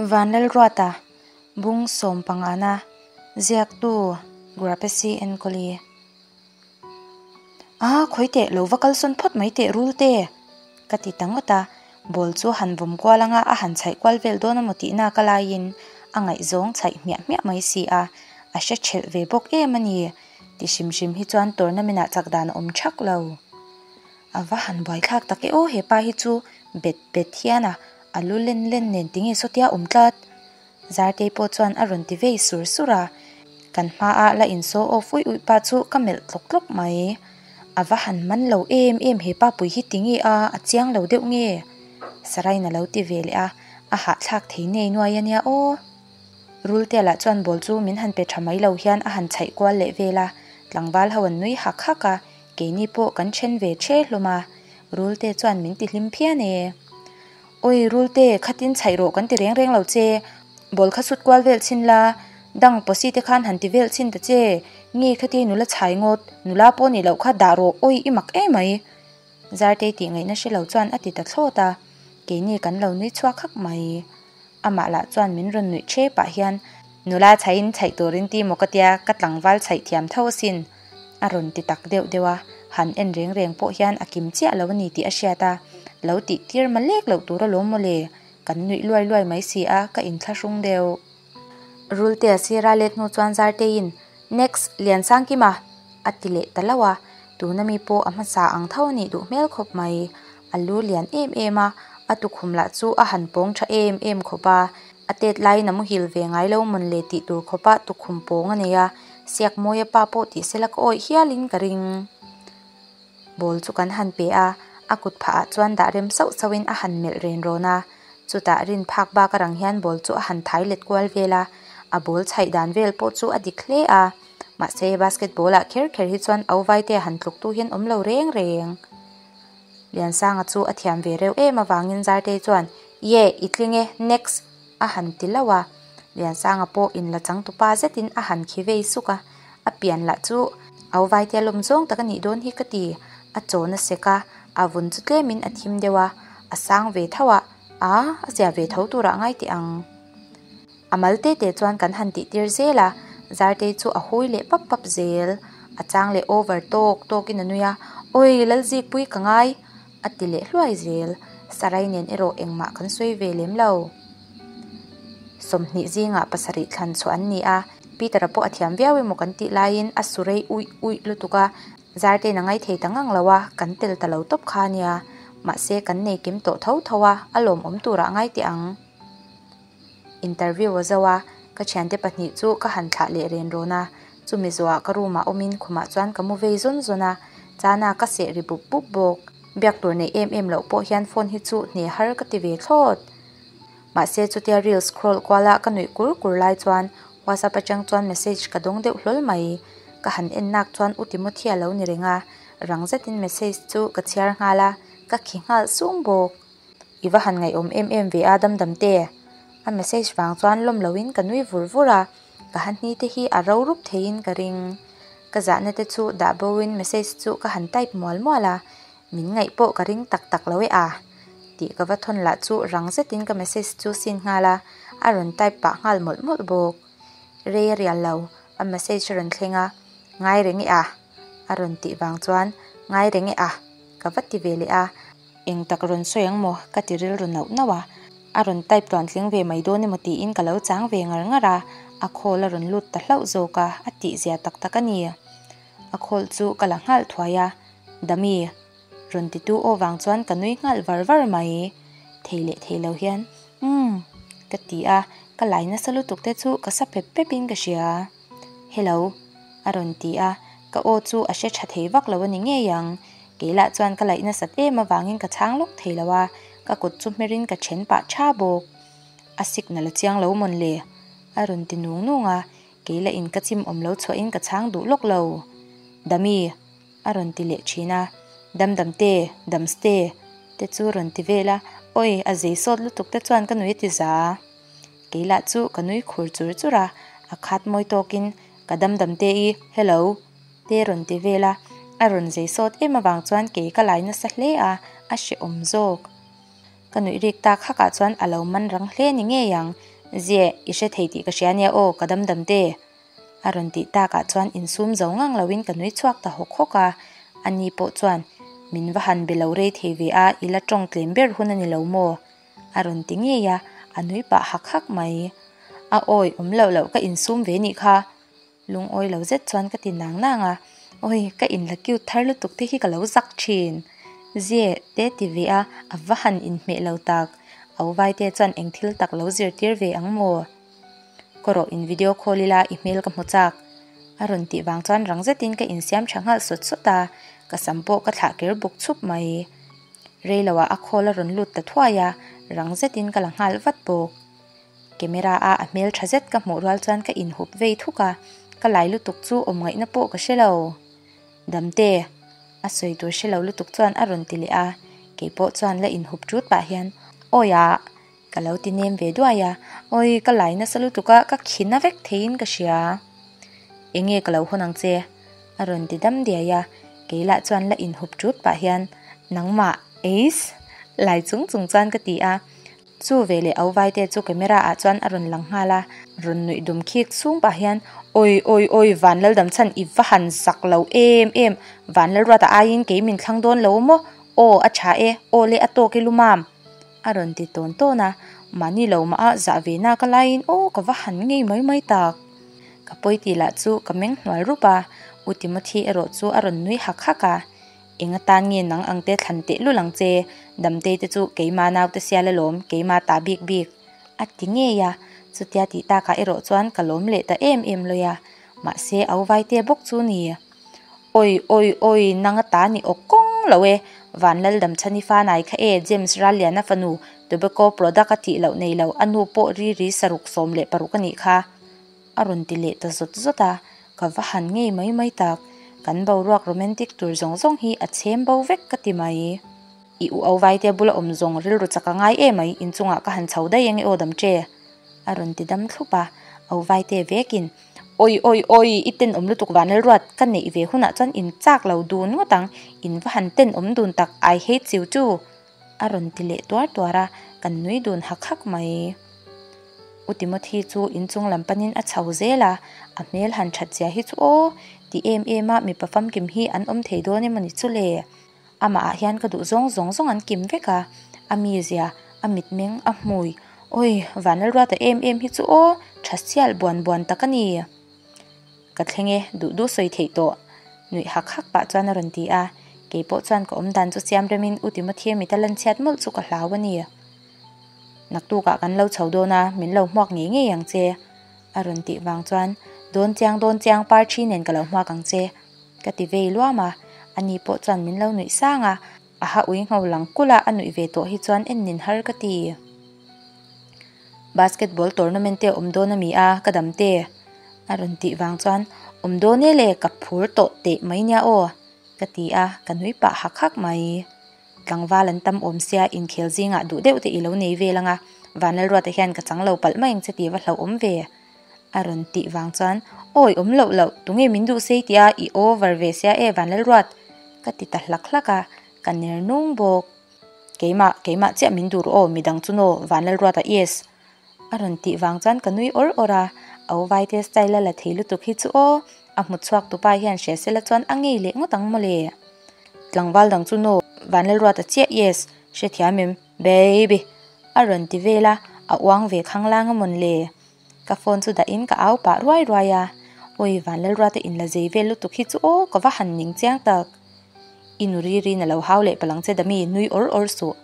Vanlalruata, Bung sawmpangana, Ziaktu, Grapesi Enkawli. A, khawi teh, lo va kalsawn phawt mai teh rul te! Ka ti ta ngawt a, ball chu han vawm kual anga a han chhaih kual vel dawn emaw tih nak a laiin a ngaihzawng chhaih hmiah hmiah mai si a, a hre thelh ve bawk em a ni. Ti hrim hrim hi chuan tournament ah chak dan a awm thak lo. A va han buaithlak tak e aw hepa hi chu bet bet hian a a lu len len nen tinge sawtia awm tlat. Zartei pawh chuan a rawn ti vei sur sur a, kan hmaah la insaw off uih uih pa chu ka melh tlawk tlawk mai. A va han man lo em em hepa pui hi tinge a a chiang lo deuh nge? Sarain a lo ti ve leh a, a hahthlak thei nei nuai a nia aw. Rultea lah chuan ball chu min han pe tha mai lo hian a han chhaih kual leh vel a, tlangval ho an nui hak hak a, keini pawh kan then ve the hlawm a, Rulte chuan min ti hlim phian e. Awi Rulte, khatin chhaih rawh kan ti reng reng lo che, ball kha sut kual vel chhin la, dang pawsi te khan han ti vel chhin ta che, nge khati nula chhai ngawt, nula pawh nih loh kha dah rawh, awi i mak emai. Zartei tih ngaihna hre lo chuan a ti ta thlawt a, keini kan lo nui chhuak hak mai. Amah lah chuan min rawn nuih ṭhe pah hian, Nula chhaiin chhaih turin ti maw ka tia, ka tlangval chhaih thiam tho asin, a rawn ti tak deuh deuh a, han en reng reng pawh hian a kim chiah lo a ni tih a hriat a, lo tih tir ma lek loh tur alawm maw le, kan nuih luai luai mai si a, ka inthlahrung deuh. Rultea sira let hnu chuan Zarteiin, Next, Liansangkima! a ti leh ta lo a, tuna mi pawh a hmasa ang tho a nih duh hmel khawp mai. A lu lian em em a, a tukhum lah chu a han pawng tha em em khawp a, a tet laiin a muhil ve ngai lo mawn le tih tur khawpa tukhum pawng a nei a, Siakmawia pa pawh tih sela ka awih hialin ka ring. Ball chu kan han pe a, a kut phah ah chuan dah rem sauh sauhin a han melh ren rawn a, chutah rin phak bak arang hian ball chu a han thai let kual vel a, a ball chhaih dan vel pawh chu a dik hle a, mahse basketball ah kher kher hi chuan au vaite a han tluk tu hian awm lo reng reng. Liansanga chu a thiam ve reuh em avangin Zartei chuan, Ye, i tling e, next! a han ti lauh a. Liansanga pawh inla changtupa zetin a han khi vei suk a, a pian lah chu au vaitia lawm zawng tak a nih dawn hi ka ti. A chawn a sek a, a vun chu tlemin a thim deuh a, a sang ve tho a, a, a zia ve tho turah ngai teh ang. A mal te te chuan kan han tih tir zel a, Zartei chu a hui leh pap pap zel. A chang leh over tawk tawkin a nui a, Awi Lalzikpui ka ngai! a ti leh hluai zel. Sarai nen erawh engmah kan sawi ve lem lo. 20 zingah pasarih thlan chhuah an ni a, Peter-a pawh a thiam viau emaw kan tih laiin a su rei uih uih lutuk a, Zartein a ngaithei ta ngang lo a, kan tel ta lo tawp kha a nia. Mahse kan nei kim tawh tho tho a, a lawmawm turah ngai teh ang. Interview a zo a, ka thiante pahnih chu ka han thlah leh ren rawn a, chumi zawhah ka room ah awmin khumah chuan ka mu vei zawn zawn a, chana ka seh ri bup bup bawk. Biak tur neih em em loh pawh hian phone hi chu hne har ka ti ve thlawt. Mahse chutia reel scroll kuala ka nuih kur kur lai chuan WhatsApp atang chuan message ka dawng deuh hlawl mai. Ka han en nak chuan U Timothy a lo ni reng a, rang zetin message chu ka chhiar nghal a, ka khi nghal sung bawk. I va han ngaihawm em em ve a damdam te. A message vang chuan lawm loin ka nui vur vur a, ka han hni te hi a ro rup theiin ka ring. Ka zahna te chu dah bo in message chu ka han type mual mual a, min ngaih pawh ka ring tak tak lo e a tih ka va thawn lah chu rang zetin ka message chu sin nghal a, a rawn type pah nghal mawlh mawlh bawk. Rei a rial lo, a message a rawn thleng a, ngai reng e a a rawn tih vang chuan ngai reng e a ka va ti ve leh a. Eng tak rawn sawi ang maw? Ka ti rilru nauh nauh a. A rawn type tluan tling ve mai dawn emaw tiin ka lo chang ve ngar ngar a, a call a rawn lut ta hlauh zawk a, a tih zia tak tak a ni. A call chu ka la nghal thuai a, Dami. Rawn titu aw vang chuan ka nui nghal var var mai. Thei leh thei lo hian, Umm. Ka ti a, ka lai nasa lutuk te chu ka sa pep pep in ka hria. Hello. A rawn ti a, ka aw chu a hre tha thei vak lo a ni ngei ang. Kei lah chuan ka laih nasat em avangin ka chhang lawk thei lo a, ka kut chu hmerin ka then pah tha bawk. A signal a chiang lo mawn le? A rawn ti nung nung a, kei lah in ka chim awm lo chhuahin ka chhang duh lawk lo. Dami! A rawn ti leh thin a, Dam dam te, dams te, te chu rawn ti vel a, awi a zei sawt lutuk te chuan ka nui a ti za. Kei lah chu ka nui khur chur chur a, a khat mawi tawkin ka dam dam te i, hello! Te rawn ti vel a, a rawn zei sawt em avang chuan kei ka lai nasa hle a, a hrehawm zawk. Ka nuih rik tak hakah chuan a lo man rang hle ni ngei ang. Ziah, i hre thei tih ka hria nia aw, ka dam dam te. A rawn tih takah chuan insum zo ngang loin ka nui chhuak ta hawk hawk a, ani pawh chuan min va han be lo rei thei ve a, i la tawng tlem ber hun a ni lo maw? A rawn ti ngei a, a nui pah hak hak mai. A awi awm loh loh ka insum ve nih kha. Lungawi lo zet chuan ka ti nang nang a, Awi, ka inla cute thar lutuk te hi ka lo zak thin. Zia te ti ve a, a va han inhmeh lo tak. Au Vaite chuan eng thil tak lo zirtir ve ang maw? Ka rawh in video call ila i hmel ka hmu chak. A rawn tih vang chuan rang zetin ka insiam tha nghal sawt sawt a, ka sam pawh ka thlah ker buk chhup mai. Reiloah a call a rawn lut ta thuai a, rang zetin ka la nghal vat bawk. Camera a a hmel tha zet ka hmuh rual chuan ka inhup vei thuk a, ka lai lutuk chu awm ngaihna pawh ka hre lo. Damte! A sawi tur hre lo lutuk chuan a rawn ti leh a, keipawh chuan la inhup ṭut pah hian, Awi ah! Ka lo ti nem ve duai a, Awi ka lai nasa lutuk a, ka khi na vek theiin ka hria. Enge ka lo hawn ang che? A rawn ti dam diai a, kei lah chuan la inhup ṭut pah hian, Nangmah, Ace! Lai chung chung chuan ka ti a. Chu veleh au vaite chu camera ah chuan a rawn lang nghal a, rawn nuih dum khik chhung pah hian Awi awi awi Vanlaldam chhan i va han zak lo em em, Vanlalruata aiin kei min thlang dawn lo maw? Aw a tha e, aw le a tawk i lumam a rawn ti tawn tawn a, mahni lo mah a zah ve nak a laiin aw ka va han ngei mai mai tak. Ka pawi tih lah chu ka meng hnual rup a, U Timothy erawh chu a rawn nui hak hak a. Eng atan nge nang ang te thlan teh lul ang che, Damtei te chu keima naute sial alawm, keima ta bik bik. A ti ngei a, chutia tih takah erawh chuan ka lawm leh ta em em lawi a, mahse au vaite bawk chu ni. Awi awi awi nang ata ni awk kawng lo e, Vanlal Damchhani fanai kha e James Ralliana fanu tobacco product a tih loh nei lo, a nu pawh ri ri saruk 16 a nih kha. A rawn ti leh ta zawt zawt a, ka va han ngei mai mai tak. Kan boruak romantic tur zawng zawng hi a chhem bo vek ka ti mai. I u au vaite bula awm zawng rilru chak a ngai em mai, inchungah ka han chho daih eng e aw dam che. A rawn ti dam thlup a, au vaite vekin, Awi awi awi, i tenawm lutuk Vanlalruat, ka neih ve hunah chuan in chak lo dun ngawt ang, in va han tenawm dun tak, I hate you too. A rawn ti leh tuar tuar a, kan nui dun hak hak mai. U Timothy chu inchung lam panin a chho zel a, a hmel han that zia hi chu aw, ti em em a mipa famkim hi an awm thei dawn emaw ni chu le. Amah ah hian ka duh zawng zawng zawng an kim vek a, a mizia, a mitmeng, a hmui, awi Vanlalruata em em hi chu aw, tha sial buan buan tak a ni. Ka thleng e, duh duh sawi theih tawh. Nuih hak hak pah chuan a rawn ti a, keipawh chuan ka awmdan chu siam remin U Timothy mit a lan chhiat mawlh chu ka hlau a ni. Naktukah kan lo chho dawn a, min lo hmuak ngei ngei ang che a rawn tih vang chuan Dawn chiang dawn chiang par thi nen ka lo hmuak ang che ka ti vei luam a, ani pawh chuan min lo nuih sang a, a ha ui ngho lang kulh a, a nuih ve tawh hi chuan en nin har ka ti. Basketball tournament te awm dawn a mi a, ka dam te a rawn tih vang chuan awm dawn e le ka phur tawh teh mai nia aw ka ti a, ka nui pah hak hak mai. Tlangval an tam awm sia inkhel zingah duh deuh te i lo nei vel anga, Vanlalruata hian ka chang lo palh mai ang che tih va hlauhawm ve a rawn tih vang chuan awi awm loh loh tunge min duh sei tia i over ve sia e Vanlalruat ka ti ta hlak hlak a, ka ner nung bawk. Keimah, keimah chiah min duh rawh aw, midang chu naw, Vanlalruata yes. A rawn tih vang chuan ka nui awr awr a, au vaite style a la thei lutuk hi chu aw, a hmu chhuak tupa hian hria sela chuan a ngei leh ngawt ang mawle. Tlangval dang chu naw, Vanlalruata chiah yes, hrethiam em, baby. A rawn ti vel a, a uang ve khanglang a mawn le. Ka phone chu dahin ka au pah ruai ruai a, awi Vanlalruata inla zei vel lutuk hi chu aw, ka va han ning chiang tak. I nu ri ri na lo hau leh palang che dami nui awr awr suh.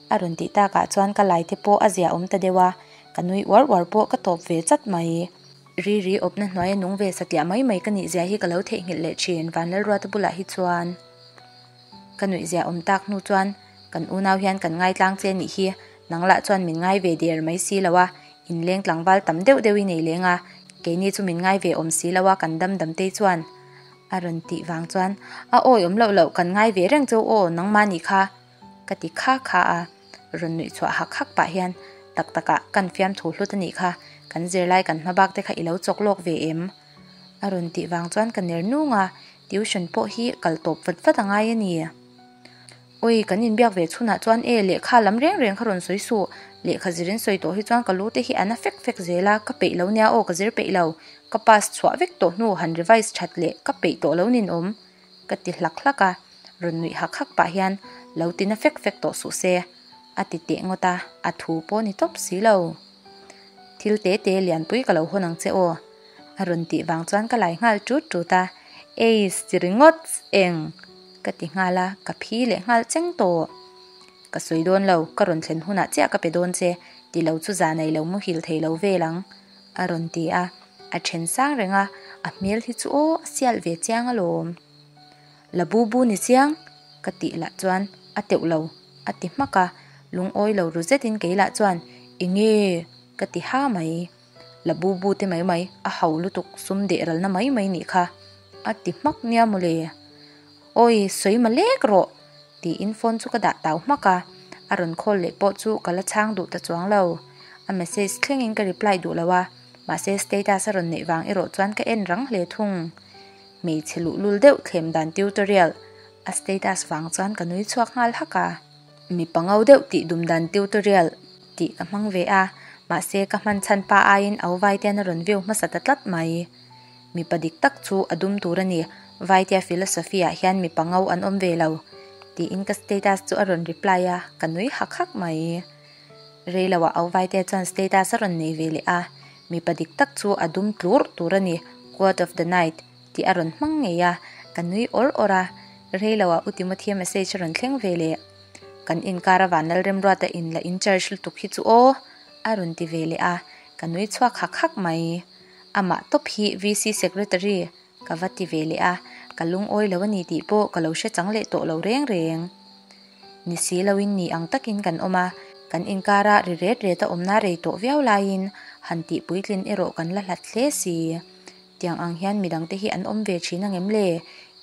A rawn tih takah chuan ka lai te pawh a zia awm ta deuh a, ka nui uar uar pawh ka tawp ve chat mai. Ri ri awpna hnuaia nung ve satliah mai mai ka nih zia hi ka lo theihnghilh leh thin Vanlalruata bulah hi chuan. Ka nuih zia awm tak hnu chuan kan unau hian kan ngaitlang che nih hi, nang lah chuan min ngai ve der mai si lo a, inleng tlangval tam deuh deuh i nei leng a, keini chu min ngai ve awm si lo a kan dam dam tei chuan. A rawn tih vang chuan, A awi awm loh loh, kan ngai ve reng cheu aw, nangmah nih kha, ka ti kha kha a. Rawn nuih chhuah hak hak pah hian, Tak takah, kan fiamthu hlut a nih kha, kan zirlai kan hma bak te kha i lo chawk lawk ve em? A rawn tih vang chuan ka ner nung a, tuition pawh hi kal tawp vat vat a ngai a ni. Awi, kan inbiak ve chhunah chuan e, lehkha lam reng reng kha rawn sawi suh. Lehkha zir in sawi tawh hi chuan ka lu te hi a na fek fek zel a, ka peih lo nia aw, ka zir peih lo. Ka pass chhuah vek tawh hnu han revise that leh ka peih tawh lo ninawm, ka ti hlak hlak a. Rawn nuih hak hak pah hian lo ti na fek fek tawh suh se, a ti teh ngawt a, a thu pawh ni tawp si lo. Thil te te lianpui ka lo hawn ang che aw, a rawn tih vang chuan ka lai nghal tut tut a, Eis ti ringawt eng? ka ti nghal a, ka phi leh nghal cheng tawh. Ka sawi dawn lo, ka rawn thlen hunah chiah ka pe dawn che, ti lo chu zah nei lo muhil thei lo vel ang, a rawn ti a, a then sang reng a, a hmel hi chu aw a sial ve chiang alawm. La bu bu ni chiang? ka tih lah chuan a teuh lo a ti hmak a, lungawi lo ru zetin kei lah chuan Enge? ka ti ha mai. La bu bu te mai mai, a ho lutuk sum deh ralna mai mai nih kha a ti hmak nia mawle. Awi sawi ma lek rawh tiin phone chu ka dah tau hmak a, a rawn call leh pawh chu ka la chhang duh ta chuang lo. A message thlengin ka reply duh lo a, mahse status a rawn neih vang erawh chuan ka en rang hle thung. Hmeichhe luhlul deuh thlem dan tutorial a status vang chuan ka nui chhuak nghal hak a. Mipa ngo deuh tih dum dan tutorial tih ka hmang ve a, mahse ka hman chhan pa aiin au Vaitian a rawn view hmasa ta tlat mai. Mipa dik tak chu a dum tur a ni, Vaitia philosophy ah hian mipa ngo an awm ve lo tiin ka status chu a rawn reply a, ka nui hak hak mai. Reiloah au Vaitia chuan status a rawn nei ve leh a, Mipa dik tak chu a dum tlurh tur a ni, Quote of the night, tih a rawn hmang ngei a, ka nui awr awr a, rei loah U Timothea message a rawn thleng ve leh. Kan inkar a Vanlal Remruata in la in charge lutuk hi chu aw, a rawn ti ve leh a, ka nui chhuak hak hak mai. Amah tawp hi VC Secretary ka va ti ve leh a, ka lungawi lo a ni tih pawh ka lo hre chang leh tawh lo reng reng. Ni si loin ni ang takin kan awm a, kan inkara ri ret ret a awmna rei tawh viau laiin han tih puitlin erawh kan la hlat hle si. Tiang ang hian midangte hi an awm ve thin angem le?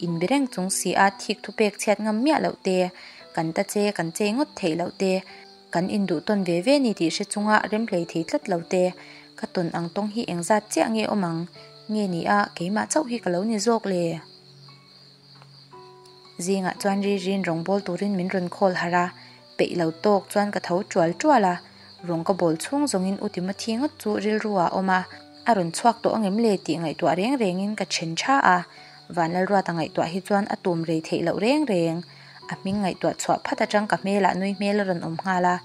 Inbe reng chung si a thik thupek chhiat ngam miah loh te, kan ta che kan chei ngawt theih loh te, kan induh tawn ve ve ni tih hre chunga remhlei thei tlat lo te, ka tawn ang tawng hi engzat chiah nge awm ang? Nge ni a, keimah chauh hi ka lo ni zawk le? Zingah chuan Ririn rawng bawl turin min rawn call harh a, peih lo tawk chuan ka tho tual tual a, rawng ka bawl chhung zawngin U Timothy ngawt chu rilru ah a awm a, a rawn chhuak tawh angem le tih ngaihtuah reng rengin ka then tha a, Vanlalruata ngaihtuah hi chuan a tum rei theih loh reng reng. A hming ngaihtuah chhuah phat atang ka hmelah nui hmel a rawn awm nghal a,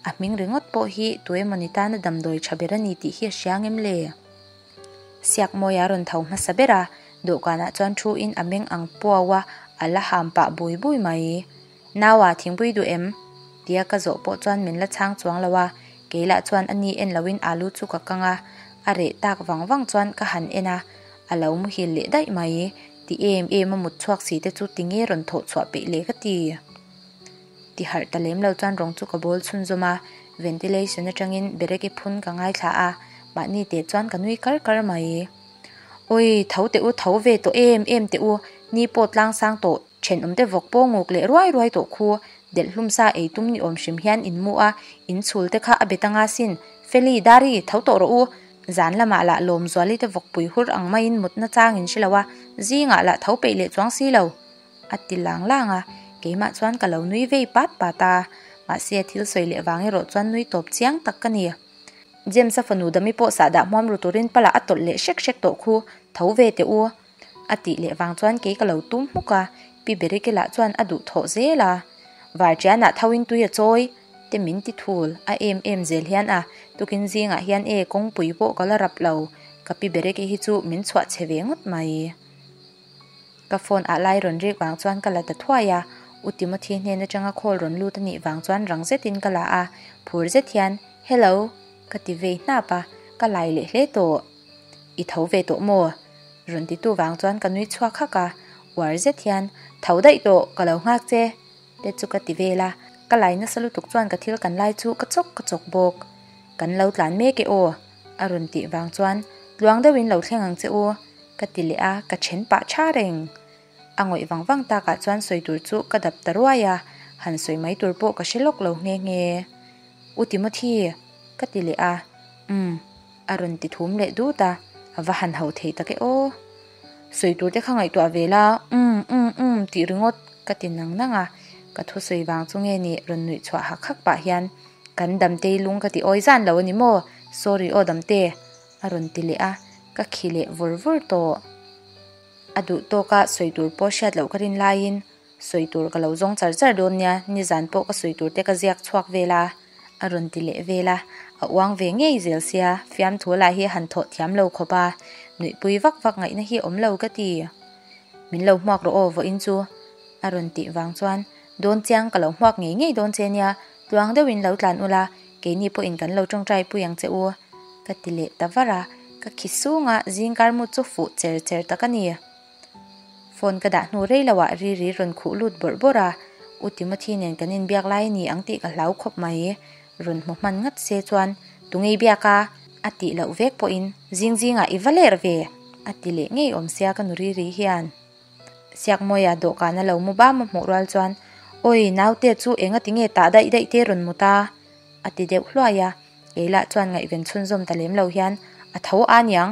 a hming ringawt pawh hi tuemawni tana damdawi tha ber a ni tih hi a hria angem le? Siakmawia rawn tho hmasa ber a, dawhkanah chuan thu in a meng ang puau a, a la ham pah bui bui mai. Naua thingpui duh em? tia ka zawh pawh chuan min la chhang chuang lo a, kei lah chuan a ni en loin alu chu ka kang a, a reh tak vang vang chuan ka han en a, a lo muhil leh daih mai. Ti em em a mut chhuak si te chu tinge rawn thawh chhuah peih le ka ti. Ti harh ta lem lo chuan rawng chu ka bawl chhunzawm a, ventilation atangin bereke phun ka ngaithla a, mahni teh chuan ka nui kar kar mai. Awi, tho teh u, tho ve tawh em em teh u, ni pawh tlang sang tawh, thenawm te vawk pawh nguk leh ruai ruai tawh khu, delh hlum sa ei tum ni awm hrim hian in mu a, in chhul te kha a bet anga sin, Feli, Dari, tho tawh rawh u, zan lamah lah Lawmzuali te vawkpui hur ang maiin mutna chang in hre lo a, zingah lah tho peih leh chuang si lo. A ti lang lang a, keimah chuan ka lo nui vei pat pat a, mahse a thil sawi leh vang erawh chuan nui tawp chiang tak ka ni. James-a fanu Dami pawh sahdah hmuam ru turin palah a tawlh leh hrek hrek tawh khu, tho ve teh u. A tih leh vang chuan kei ka lo tum hmuk a, Pi Berike lah chuan a duh thawh zel a. Varṭianah thoin tui a chawi te min ti thul a em em zel hian a, tukin zingah hian e kawngpui pawh ka la rap lo, ka Pi Berike hi chu min chhuah chhe ve ngawt mai. Ka phone ah lai rawn rik vang chuan ka la ta thuai a, U Timothy hnen atanga call rawn lut a nih vang chuan rang zetin ka la a, phur zet hian Hello ka ti vei hnap a, ka lai leh hle tawh. I tho ve tawh maw? Rawn ti tu vang chuan ka nui chhuak hak a, uar zet hian Tho daih tawh, ka lo nghak che te chu ka ti vel a, ka lai nasa lutuk chuan ka thil kan lai chu ka chawk ka chawk bawk. Kan lo tlan mek e aw a rawn tih vang chuan tluang deuhin lo thleng ang che u. Ka ti leh a, ka then pah tha reng. A ngawih vang vang takah chuan sawi tur chu ka dap ta ruai a, han sawi mai tur pawh ka hre lawk lo nghe nghe. U Timothy! Ka ti leh a, Umm. A rawn ti thum leh dut a, a va han ho thei tak e aw. Sawi tur te kha ngaihtuah ve la, Umm, umm, umm tih ringawt ka ti nang nang a. Ka thusawi vang chu nge ni rawn nuih chhuah hak hak pah hian kan Damtei lung ka ti awi zan lo a ni maw? Sorry aw Damte a rawn ti leh a, ka khi leh vur vur tawh. A duh tawka sawi tur pawh hriat loh ka rin laiin sawi tur ka lo zawng char char dawn nia, nizan pawh ka sawi tur te ka ziak chhuak vel a, a rawn ti leh vel a, a uang ve ngei zel sia, fiamthu lah hi a han thawh thiam lo khawp a, nuihpui vak vak ngaihna hi awm lo ka ti. Min lo hmuak rawh aw vawiin chu a rawn tih vang chuan dawn chiang ka lo hmuak ngei ngei dawn che nia, tluang deuhin lo tlan ula, keini pawhin kan lo tawngtai pui ang che u ka ti leh ta var a, ka khi sung a, zing kar mut chu fuh cher cher tak a ni. Phone ka dah hnu rei lo ah ri ri rawn khuh lut bawrh bawrh a, U Timothy nen kan inbiak lai a ni ang tih ka hlau khawp mai, rawn hmu hman ngat se chuan Tungei biak a? a tih loh vek pawhin zing zingah i va ler ve a ti leh ngei awm sia ka nu ri ri hian. Siakmawia dawhkan a lo mu bam a hmuh rual chuan Awi naute chu enga tinge tah daih daih te rawn mu ta a ti deuh hluai a, kei lah chuan ngaihven chhunzawm ta lem lo hian a tho a niang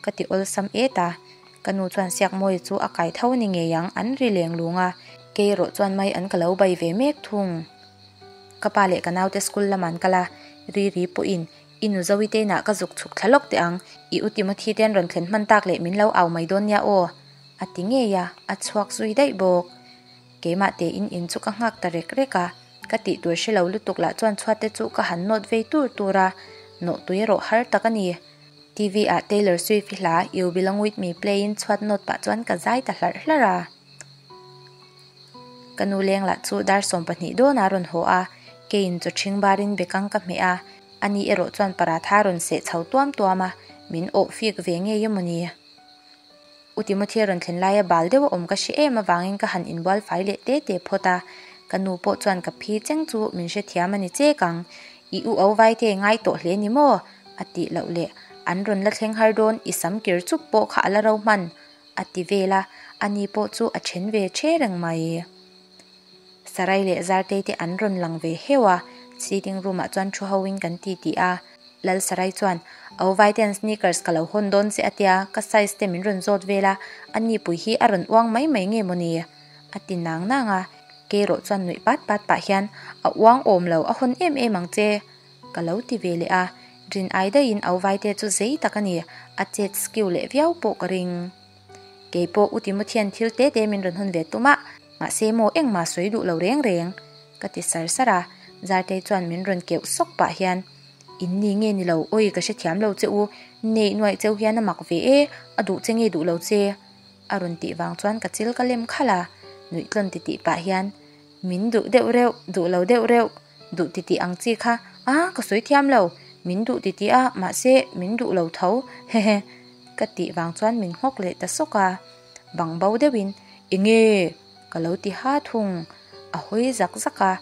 ka ti awlsam et a, ka nu chuan Siakmawia chu a kai tho a ni ngei ang an ri leng lung a, kei erawh chuan mai an ka lo bai ve mek thung. Ka pa leh ka naute school lamah an kal a, Riri pawhin I nu Zoite inah ka zuk chhuk thla lawk teh ang, i u Timothy te an rawn thlen hman tak leh min lo au mai dawn nia aw a ti ngei a, a chhuak zui daih bawk. Keimah tein in chu ka nghak ta rek rek a, ka tih tur hre lo lutuk lah chuan chhuat te chu ka han nawt vei tur tur a, nawh tui erawh har tak a ni. TV ah Taylor Swift i hla You Belong With Me play in chhuat nawt pah chuan ka zai ta hlarh hlarh a. Ka nu leng lah chu dar 12 dawnah a rawn haw a, keiin chaw ṭhing barin bekang ka hmeh a, ani erawh chuan paratha a rawn seh chho tuam tuam a, min awh fik ve ngei emaw ni? U Timothy a rawn thlen laia bal deuh a awm ka hre em avangin ka han inbual fai leh te te phawt a, ka nu pawh chuan ka phi cheng chu min hrethiam a ni chek ang, I u au vai te ngai tawh hle ni maw? a tih loh leh an rawn la thleng har dawn, i sam kir chup pawh kha a la ro hman A ti vel a, ani pawh chu a then ve the reng mai. Sarai leh Zartei te an rawn lang ve heuh a, sitting room ah chuan thu ho in kan ti tih a. Lal Sarai chuan, Au Vaitean sneakers ka lo hawn dawn che a tia, ka size te min rawn zawt vel a, ani pui hi a rawn uang mai mai nge mawni? A ti nang nang a, kei erawh chuan nuih pat pat pah hian, A uang awm lo, a hawn em em ang che. Ka lo ti ve leh a, rin ai daihin au vaite chu zei tak a ni, a chet skill leh viau pawh ka ring. Keipawh U Timothy-a'n thil te te min rawn hawn ve tum a, mahse maw engmah sawi duh lo reng reng, ka ti sar sar a, Zartei chuan min rawn keuh sawk pah hian, In ni nge ni lo, awi ka hrethiam lo che u, neih nuaih cheu hian a mak ve e, a duh che nge duh lo che? A rawn tih vang chuan ka chil ka lem khalh a, nuihtlawn ti tih pah hian, Min duh deuh reuh, duh lo deuh reuh, duh titih ang chi kha a ka sawi thiam lo, min duh titih a mahse min duh lo tho hehe ka tih vang chuan min nghawk leh ta sawk a, bang bo deuhin enge ka lo ti ha thung, a hawi zak zak a,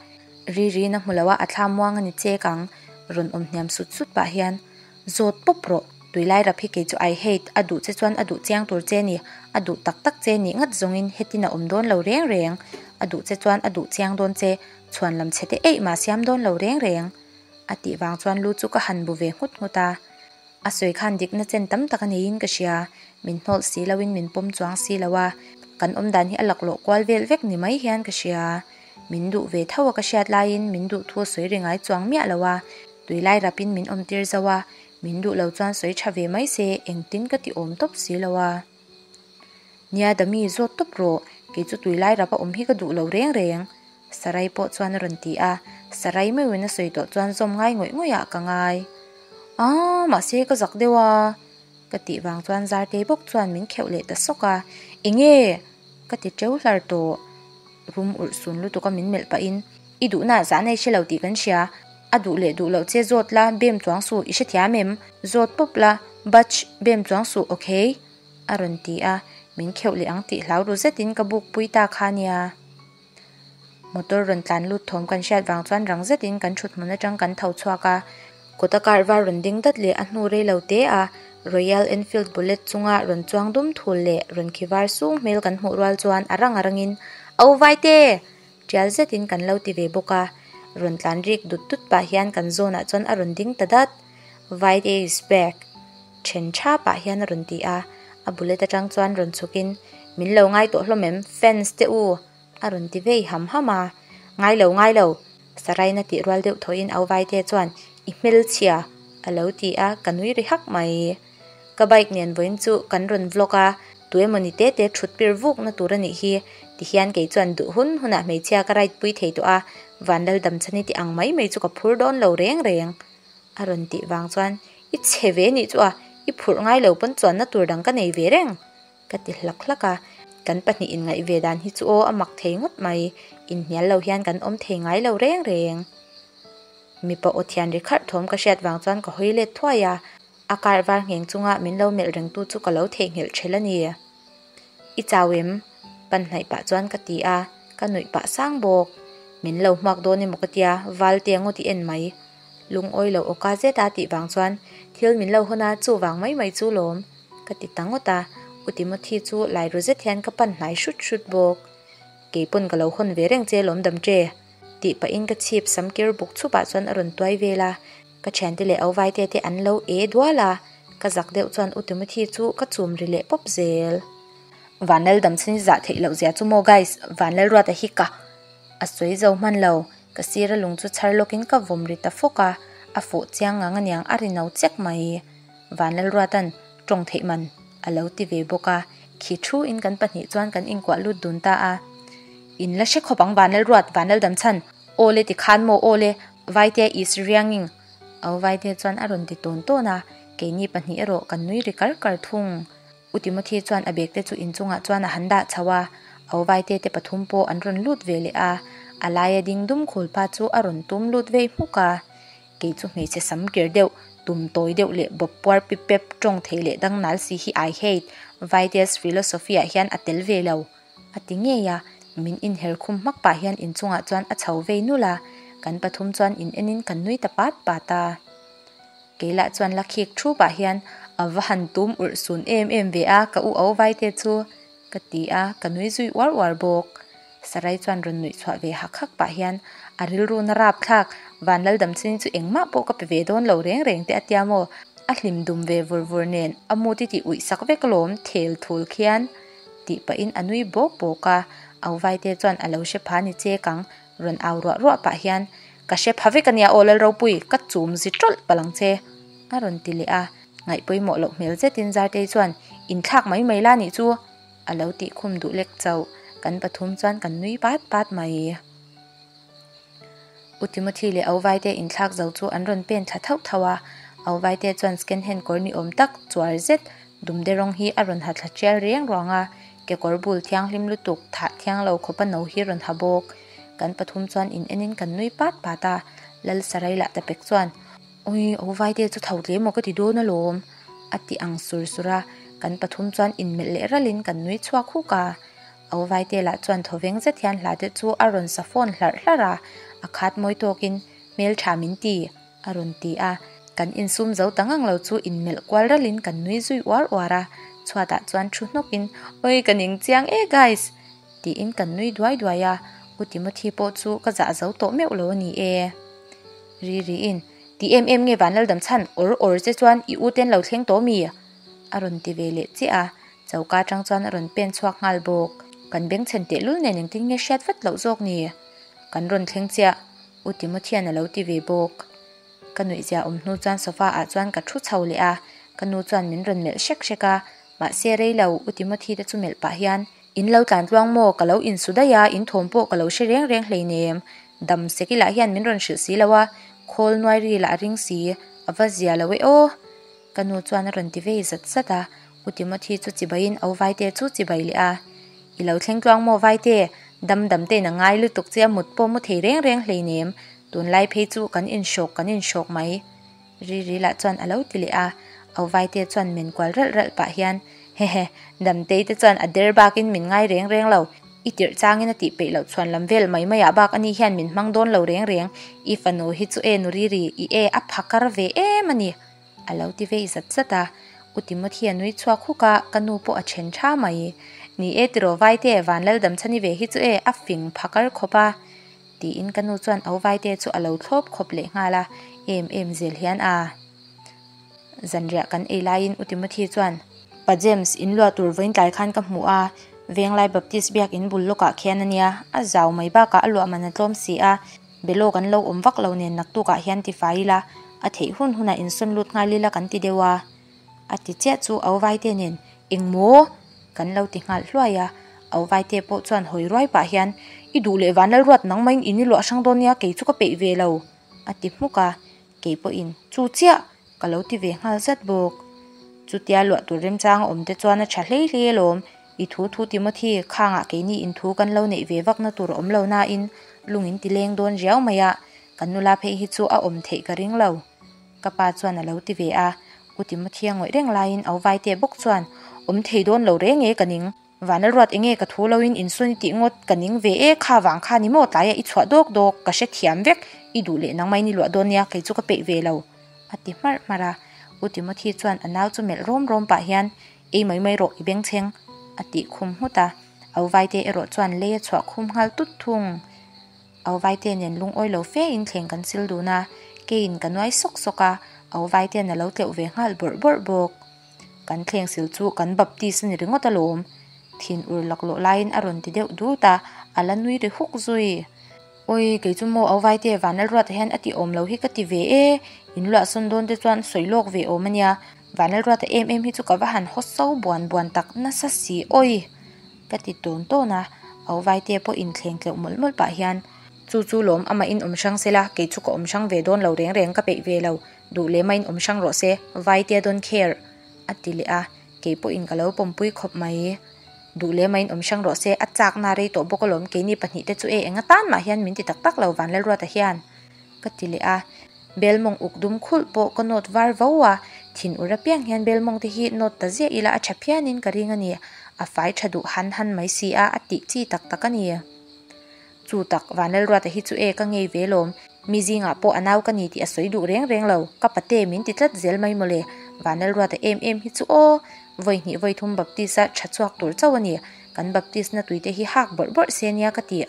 ri ri na hmu lo a a thla muang a ni chek ang, rawn awm hniam sut sut pah hian Zawt pawp rawh, tuilai rap hi kei chu I hate, a duh che chuan a duh chiang tur che ni, a duh tak tak che nih ngat zawngin hetin a awm dawn lo reng reng, a duh che chuan a duh chiang dawn che, chhuan lam chhe te eih mah siam dawn lo reng reng. A tih vang chuan lu chu ka han bu ve nghut nghut a, a sawi khan dikna chen tam tak a neiin ka hria, min hnawlh si loin min pawm chuang si lo a, kan awmdan hi a laklawh kual vel vek ni mai hian ka hria. Min duh ve tho a ka hriat laiin min duh thu a sawi ri ngai chuang miah lo a, Tui lai rapin min awm tir zo a, min duh lo chuan sawi tha ve mai se, engtin ka ti awm tawp si lo a. Nia Dami, zawt tawp rawh, kei chu tui lai rap a awm hi ka duh lo reng reng, Sarai pawh chuan a rawn ti a, Sarai meuhin a sawi tawh chuan zawm ngai ngawih ngawih ah ka ngai. Aaa, mahse ka zak deuh a, ka tih vang chuan Zartei bawk chuan min kheuh leh ta sawk a, Enge? ka ti teuh hlar tawh. Rum urh sun lutuk a min melh pahin, I duhna zah nei hre lo tih kan hria, a duh leh duh loh che zawt la, bem chuang suh, i hrethiam em? Zawt pawp la, Butch, bem chuang suh, okay? a rawn ti a, min kheuh leh ang tih hlau ru zetin ka buk pui ta kha nia. Motor rawn tlan lut thawm kan hriat vang chuan rang zetin kan thut hmun atang kan tho chhuak a, kawta car var rawn ding dat leh a hnu rei lo te a, Royal Enfield Bullet chunga rawn chuang dum thul leh rawn khi var sung hmel kan hmuh rual chuan a rang a rangin, Au Vaite! Tial zetin kan lo ti ve bawk a, rawn tlan rik dut dut pah hian kan zawnah chuan a rawn ding ta dat. Vaite is back! Then tha pah hian a rawn ti a, a bullet atang chuan rawn chhukin, Min lo ngai tawh hlawm em, fans te u! A rawn ti vei ham ham a. Ngai lo, ngai lo! Saraina tih rual deuh thawhin au Vaite chuan, I hmelchhia! a lo ti a, ka nui ri hak mai. Ka bike nen vawiin chu kan rawn vlog a, tu emawni te te thut pir vukna tur a nih hi. Tihian kei chuan duh hun hunah hmeichhia ka ride pui thei tawh a, Vanlal Damchhani tih ang mai mai chu ka phur dawn lo reng reng. A rawn tih vang chuan, I chhe ve nih chu a, i phurh ngai lo pawn chuanna tur dang ka nei ve reng. Ka ti hlak hlak a, kan pahnih inngaih ve dan hi chu aw a mak thei ngawt mai, inhnial lo hian kan awm thei ngai lo reng reng. Mipa aw thian ri kharh thawm ka hriat vang chuan ka hawi let thuai a, a kar var ngheng chunga min lo melh rengtu chu ka lo theihnghilh ṭhelh a ni. I chau em? Pan hnaih pah chuan ka ti a, ka nuih pah sang bawk. Min lo hmuak dawn emaw ka tia, Valte ngawt i en mai. Lungawi lo awka zet a tih vang chuan thil min lo hawn a, chuvang mai mai chu lawm. Ka ti ta ngawt a, U Timothy chu lai ru zet hian ka pan hnai hrut hrut bawk. Kei pawn ka lo hawn ve reng che lawm dam che. Tih pahin ka chhip sam kir buk chhupah chuan a rawn tuai vel a, ka thiante leh au vaite te an lo e dual a, ka zak deuh chuan U Timothy chu ka chum ri leh pawp zel. Vanlal damchhin zah theih loh zia chu maw guys, Vanlalruata hi ka. A sawi zo hman lo, ka sira lung chu chhar lawkin ka vawm ri ta fawk a, a fuh chiang ngang aniang a ri no chek mai. Vanlalruatan tawng theih man a lo ti ve bawk a, khi thu in kan pahnih chuan kan inkuah lut dun ta a. In la hre khawp ang Vanlalruat, Vanlaldamchhan, aw le ti khan maw aw le, Vaitea is rianging Au Vaitea chuan a rawn ti tawn tawn a, keini pahnih erawh kan nui ri kar kar thung. U Timothy chuan a bag te chu inchungah chuan a han dah chho a, au Vaite te pathum pawh an rawn lut ve leh a, a laia ding dum khul pa chu a rawn tum lut vei hmuk a. Kei chu hmeichhe sam kir deuh, tum tawi deuh leh bawp puar pip pep tawng thei leh dang nal si hi I hate, Vaite's philosophy ah hian a tel ve lo, a ti ngei a, min inher khum hmak pah hian inchungah chuan a chho vei nulh a, kan pathum chuan in enin kan nui ta pat pat a. Kei lah chuan la khik thu pah hian a va han tum urh sun em em ve a, ka u au vai te chu ka ti a, ka nui zui uar uar bawk. Sarai chuan rawn nuih chhuah ve hak hak pah hian a rilru na rap thlak, Vanlaldamchini chu engmah pawh ka pe ve dawn lo reng reng te a tia maw? A hlim dum ve vur vur nen a mu ti tih uih sak vek alawm thel thul khian tih pahin a nui bawk bawk a, au vai te chuan a lo hre pha ni chek ang rawn au ruah ruah pah hian Ka hre pha vek ania aw Lalropui, ka chum zi tawlh palh ang che, a rawn ti leh a. Ngaihpawimawh loh hmel zetin Zartei chuan, Inthlak mai mai la nih chu, a lo tih khum duh lek chauh. Kan pathum chuan kan nui pat pat mai. U Timothy leh Auvaite inthlak zo chu an rawn pen thla thauh thauh a. Auvaite chuan second hand kawr ni awm tak chuar zet dumde rawng hi a rawn ha thla tial riang ruang a, kekawr bul thianghlim lutuk thah thiang lo khawpa no hi rawn ha bawk. Kan pathum chuan in enin kan nui pat pat a, Lal Sarai lah ta pek chuan, Awi, aw Vaite chu tho tle maw ka ti dawn alawm, a ti ang sur sur a, kan pathum chuan inmelh leh ralin kan nui chhuak huk a. Aw Vaite lah chuan thawveng zet hian hla te chu a rawn sa fawn hlarh hlarh a, a khat mawi tawkin, Hmeltha min ti, a rawn ti a, kan insum zo ta ngang lo chu inmelh kual ralin kan nui zui uar uar a, chhuatah chuan thu hnawkin, Awi ka ning chiang e guys! Tiin kan nui duai duai a, U Timothy pawh chu ka zah zo tawh meuh lo a ni e. Ri riin, Ti em em nge Vanlaldam chhan awr awr che chuan i u ten lo thleng tawh mi? A rawn ti ve leh chiah a, choka atang chuan a rawn pen chhuak nghal bawk. Kan bengchhen tehlul nen engtin nge hriat vat loh zawk ni? Kan rawn thleng chiah, U Timothy-a'n a lo ti ve bawk. Ka nuihzia awm hnu chuan sofa ah chuan ka thu chho leh a, ka nu chuan min rawn melh hrek hrek a, mahse rei lo U Timothy te chu melh pah hian, In lo tlan tluang maw, ka lo insu daih a, in thawm pawh ka lo hre reng reng hleinem, dam sek ilah hian min rawn hrilh si lo a, khawl nuai ri lah a ring si, a va zia lo e aw. Ka nu chuan a rawn ti vei zat zat a, U Timothy chu chibaiin au Vaite chu chibai leh a, I lo thleng tluang maw Vaite, dam dam tein a ngai lutuk che a mut pawh mu thei reng reng hleinem, tunlai phei chu kan inhrawk kan inhrawk mai. Ri ri lah chuan a lo ti leh a, au Vaite chuan men kual ralh ralh pah hian, Hehe, Damtei te chuan a der bakin min ngai reng reng lo, i tirh changin a tih peih loh chhuan lam vel mai maiah bak ani hian min hmang dawn lo reng reng, i fanu hi chu e nu ri ri, i e a phakar ve em a ni. A lo ti vei zat zat a, U Timothy a nui chhuak huk a, ka nu pawh a then tha mai. Ni e tiraw Vaite, Vanlaldamchhani ve hi chu e, a fing phakar khawp a. Tiin ka nu chuan au Vaite chu a lo thlawp khawp leh nghal a, em em zel hian a. Zanriah kan ei laiin U Timothy chuan, Pa James, in luah tur vawiin tlai khan ka hmu a, Venglai Baptist biak in bul lawkah khian a nia, a zau mai bakah a luah man a tlawm si a, belaw kan lo awm vak lo nen naktukah hian ti fai ila, a theih hun hunah insawn lut nghal ila kan ti deuh a. A ti chiah chu Auvaite nen engmaw kan lo ti nghal hluai a, Auvaite pawh chuan hawi ruai pah hian I duh leh Vanlalruat nangmahin in i luah hrang dawn nia kei chu ka peih ve lo a ti hmuk a, kei pawhin chu chiah ka lo ti ve nghal zat bawk. Chutia luah tur remchang a awm te chuan a tha hlei hlei alawm, i thu thu Timothy khangah keini in thu kan lo neih ve vakna tur a awm lo nain lung in ti leng dawn riau mai a, kan nula phei hi chu a awm theih ka ring lo. Ka pa chuan a lo ti ve a, U Timothy a ngawih reng laiin au Vaite bawk chuan awm thei dawn lo reng e ka ning. Vanlalruat enge ka thu loin insawn i tih ngawt ka ning ve e, kha vang kha ni maw tlaiah i chhuah dawk dawk, ka hrethiam vek, i duh leh nangmah in i luah dawn nia, kei chu ka peih ve lo a ti hmarh hmarh a. U Timothy chuan a nau chu melh rawm rawm pah hian ei mai mai rawh i bengchheng a tih khum nghut a, au Vaite erawh chuan lei a chhuah khum nghal tut thung. Au Vaite nen lungawi lo fe in thleng kan sil dun a, keiin ka nuai sawk sawk a, Au Vaite'n a lo tleuh ve nghal bawrh bawrh bawk. Kan thleng sil chu kan baptist a ni ringawt alawm. Thin ur laklawh laiin a rawn ti deuh dut a, a la nui ri huk zui. Awi, kei chu maw Au Vaite Vanlalruata hian a ti awm lo hi ka ti ve e, in luah sawn dawn te chuan sawi lawk ve awm a nia. Vanlalruata em em hi chu ka va han haw so buan buan tak nasa si awi! Ka ti tawn tawn a, Au Vaite pawh inthleng tleuh mawlh mawlh pah hian, Chu chu lawm amah in awm hrang se la, kei chu ka awm hrang ve dawn lo reng reng ka peih ve lo, duh leh mah in awm hrang rawh se, Vaite don't care a ti leh a, kei pawhin ka lo pawmpui khawp mai. Duh leh mah in awm hrang rawh se, a chakna rei tawh bawk alawm, keini pahnihte chu e enga tan mah hian min ti tak tak lo Vanlalruata hian ka ti leh a, bel mawng uk dum khulh pawh ka nawt var vo a, thin ur apiang hian bel mawng te hi nawt ta ziah ila a tha phianin ka ring a ni, a fai tha duh han han mai si a, a tih chi tak tak a ni. Chu tak, Vanlalruata hi chu e ka ngei ve lawm, mi zingah pawh a nau ka ni tih a sawi duh reng reng lo, ka pate min ti tlat zel mai mawle, Vanlalruata em em hi chu aw, vawi hnih vawi thum Baptist a tha chhuak tur chauh a ni, kan Baptist na tuite hi hak bawrh bawrh se nia ka ti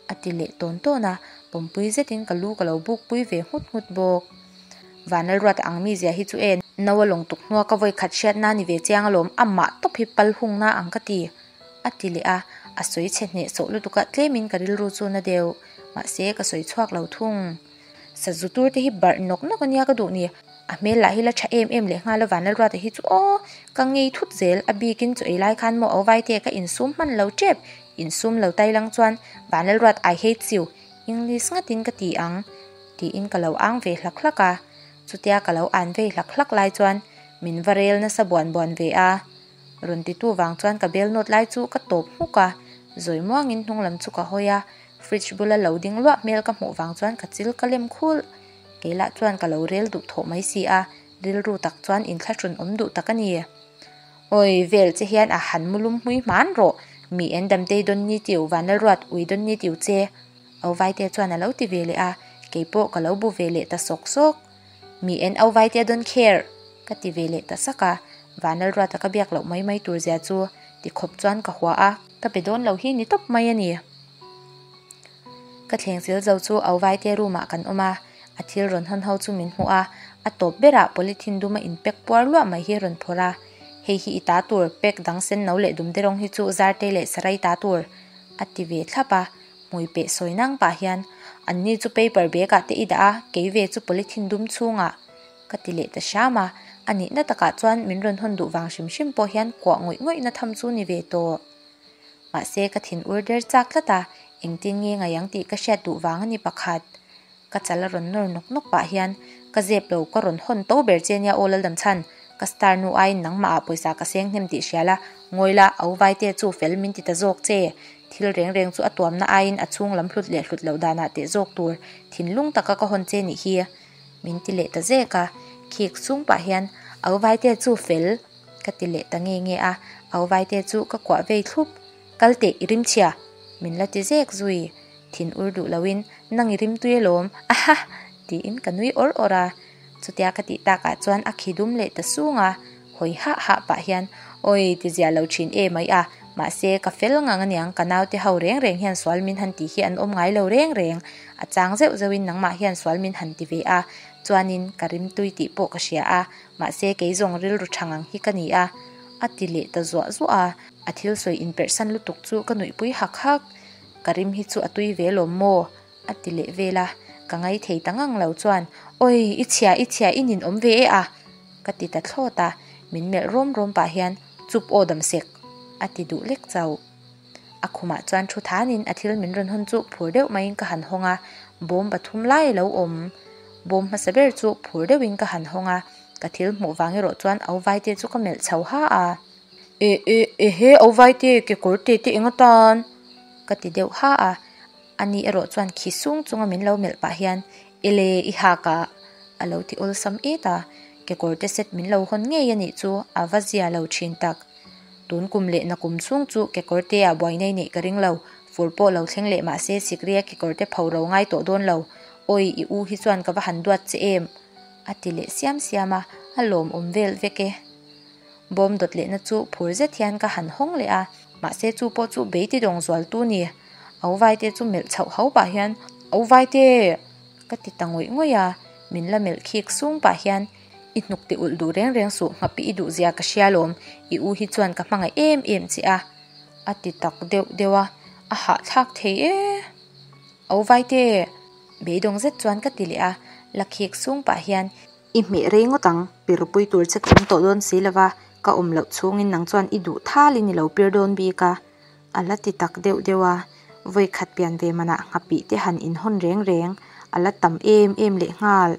a ti leh tawn tawn a, pawmpui zetin ka lu ka lo buk pui ve nghut nghut bawk. Vanlalruata ang mizia hi chu e, no a lawng tuk hnua ka vawi khat hriatna ni ve chiang alawm, amah tawp hi pal hungna ang ka ti. A ti leh a, a sawi chhe hneh sawh lutuk a, tlemin ka rilru chu na deuh. Mahse, ka sawi chhuak lo thung. Sazu tur te hi barh nawk nawk a nia ka duh ni. A hmel lah hi la tha em em leh nghal a, Vanlalruata hi chu aw, ka ngei thut zel. A bikin chaw ei lai khan maw au vaite ka insum hman lo tep. Insum lo tai lang chuan Vanlalruat I hate you, English ngatin ka ti ang, tiin ka lo ang ve hlak hlak a. Chutia ka lo an vei hlak hlak lai chuan min va rel nasa buan buan ve a. Rawn titu vang chuan ka bel nawt lai chu ka tawp hmuk a, zawi muangin hnung lam chu ka hawi a, fridge bula lo ding luah hmel ka hmuh vang chuan ka chil ka lem khul. Kei lah chuan ka lo rel duh thawh mai si a, rilru tak chuan inthlahrun awm duh tak a ni. Awi, vel che hian a han mu lum hmui hman rawh, mi en damtei dawn ni tiu, Vanlalruat ui dawn ni tiu che. Auvaite chuan a lo ti ve leh a, kei pawh ka lo bu ve leh ta sawk sawk. Mi en au vai tia dawn kher! Ka ti ve leh ta sak a, Vanlalruata ka biak loh mai mai tur zia chu ti khawp chuan ka hua a, ka be dawn lo hi ni tawp mai a ni. Ka thleng sil zo chu au vai te room ah kan awm a, a thil rawn hawn ho chu min hmuh a, a tawp berah polythene dum a in pack puar luah mai hi a rawn phawrh a, hei hi i ta tur, pack dang sen no leh dumte rawng hi chu Zarte leh Sarai ta tur a ti ve thlap a. Hmui peh sawi nang pah hian, Anni chu paper bag ah te i dah a, kei ve chu polythene dum chhungah ka ti leh ta hram a, a nihna takah chuan min rawn hawn duh vang hrim hrim pawh hian kuah ngawih ngawihna tham chu ni ve tawh. Mahse ka thin ur der chak tlat a, engtin nge ngaih ang tih ka hriat duh vang a ni pakhat. Ka chal a rawn nawr nawk nawk pah hian, Ka zep lo, ka rawn hawn to ber che nia aw Laldamchhan, ka star nu aiin nangmah ah pawisa ka seng hnem tih hria la, ngawi la, au vaite chu fel min ti ta zawk che. Thil reng reng chu a tuamna aiin a chhung lam hlut leh hlut loh danah teh zawk tur thinlung taka ka hawn che nih hi. Min ti leh ta zek a, khik sung pah hian, Au vaite chu fel ka ti leh ta nge nge a, au vaite chu ka kuah vei thlup. Kal teh i rim chhia, min la ti zek zui. Thin ur duh loin, Nang i rim tui alawm, aha! tiin ka nui awr awr a. Chutia ka tih takah chuan a khi dum leh ta sung a, hawi hah hah pah hian, Awi, ti zia lo thin e mai a, mahse ka fel ngang aniang, ka naute ho reng reng hian sual min han tih hi an awm ngai lo reng reng, a chang zeuh zeuhin nangmah hian sual min han ti ve a, chuanin ka rim tui tih pawh ka hria a, mahse kei zawng rilru tha ngang hi ka ni a, a ti leh ta zuah zuah a. A thil sawi inperhsan lutuk chu ka nuihpui hak hak. Ka rim hi chu a tui ve lawm maw? A ti leh vel a, ka ngai thei ta ngang lo chuan, Awi, i chhia, i chhia, i ninawm ve e a! Ka ti ta thlawt a, min melh rawm rawm pah hian, Chup aw damsek! A ti duh lek chauh. A khumah chuan thu thanin a thil min rawn hawn chu phur deuh maiin ka han hawng a, bawm pathum lai a lo awm. Bawm hmasa ber chu phur deuhin ka han hawng a, ka thil hmuh vang erawh chuan au vaite chu ka melh chho ha a. E e ehe au vaite kekawr te te eng atan? Ka ti deuh ha a, ani erawh chuan khi sung chunga min lo melh pah hian ele i hak a a lo ti awlsam et a, kekawr te set min lo hawn ngei a nih chu a va zia lo thin tak. Tun kum leh na kum chhung chu kekawr te ah buai nei neih ka ring lo, fur pawh lo thleng leh mah se sikria kekawr te pho ro ngai tawh dawn lo, awi i u hi chuan ka va han duat che em? A ti leh siam siam a, a lawmawm vel vek e. Bawm dawt lehna chu phur zet hian ka han hawng leh a, mahse chu pawh chu beiti dawng zual tu ni. Au vaite chu melh chhoh ho pah hian, Au vaite! Ka ti ta ngawih ngawih a, min la melh khik sung pah hian, I hnuk ti ulh duh reng reng suh, nghapi i duh zia ka hria lawm, i u hi chuan ka hmangaih em em che a. A ti tak deuh deuh a, a hahthlak thei e. Au vaite! Beidawng zet chuan ka ti leh a, la khik sung pah hian, I hmeh rei ngawt ang, pirpui tur che ka awm tawh dawn si lova, ka awm loh chhungin nang chuan i duh thalin i lo pir dawn bik a, a la ti tak deuh deuh a, vawi khat pian ve manah nghapih te han inhawn reng reng a la tam em em leh nghal.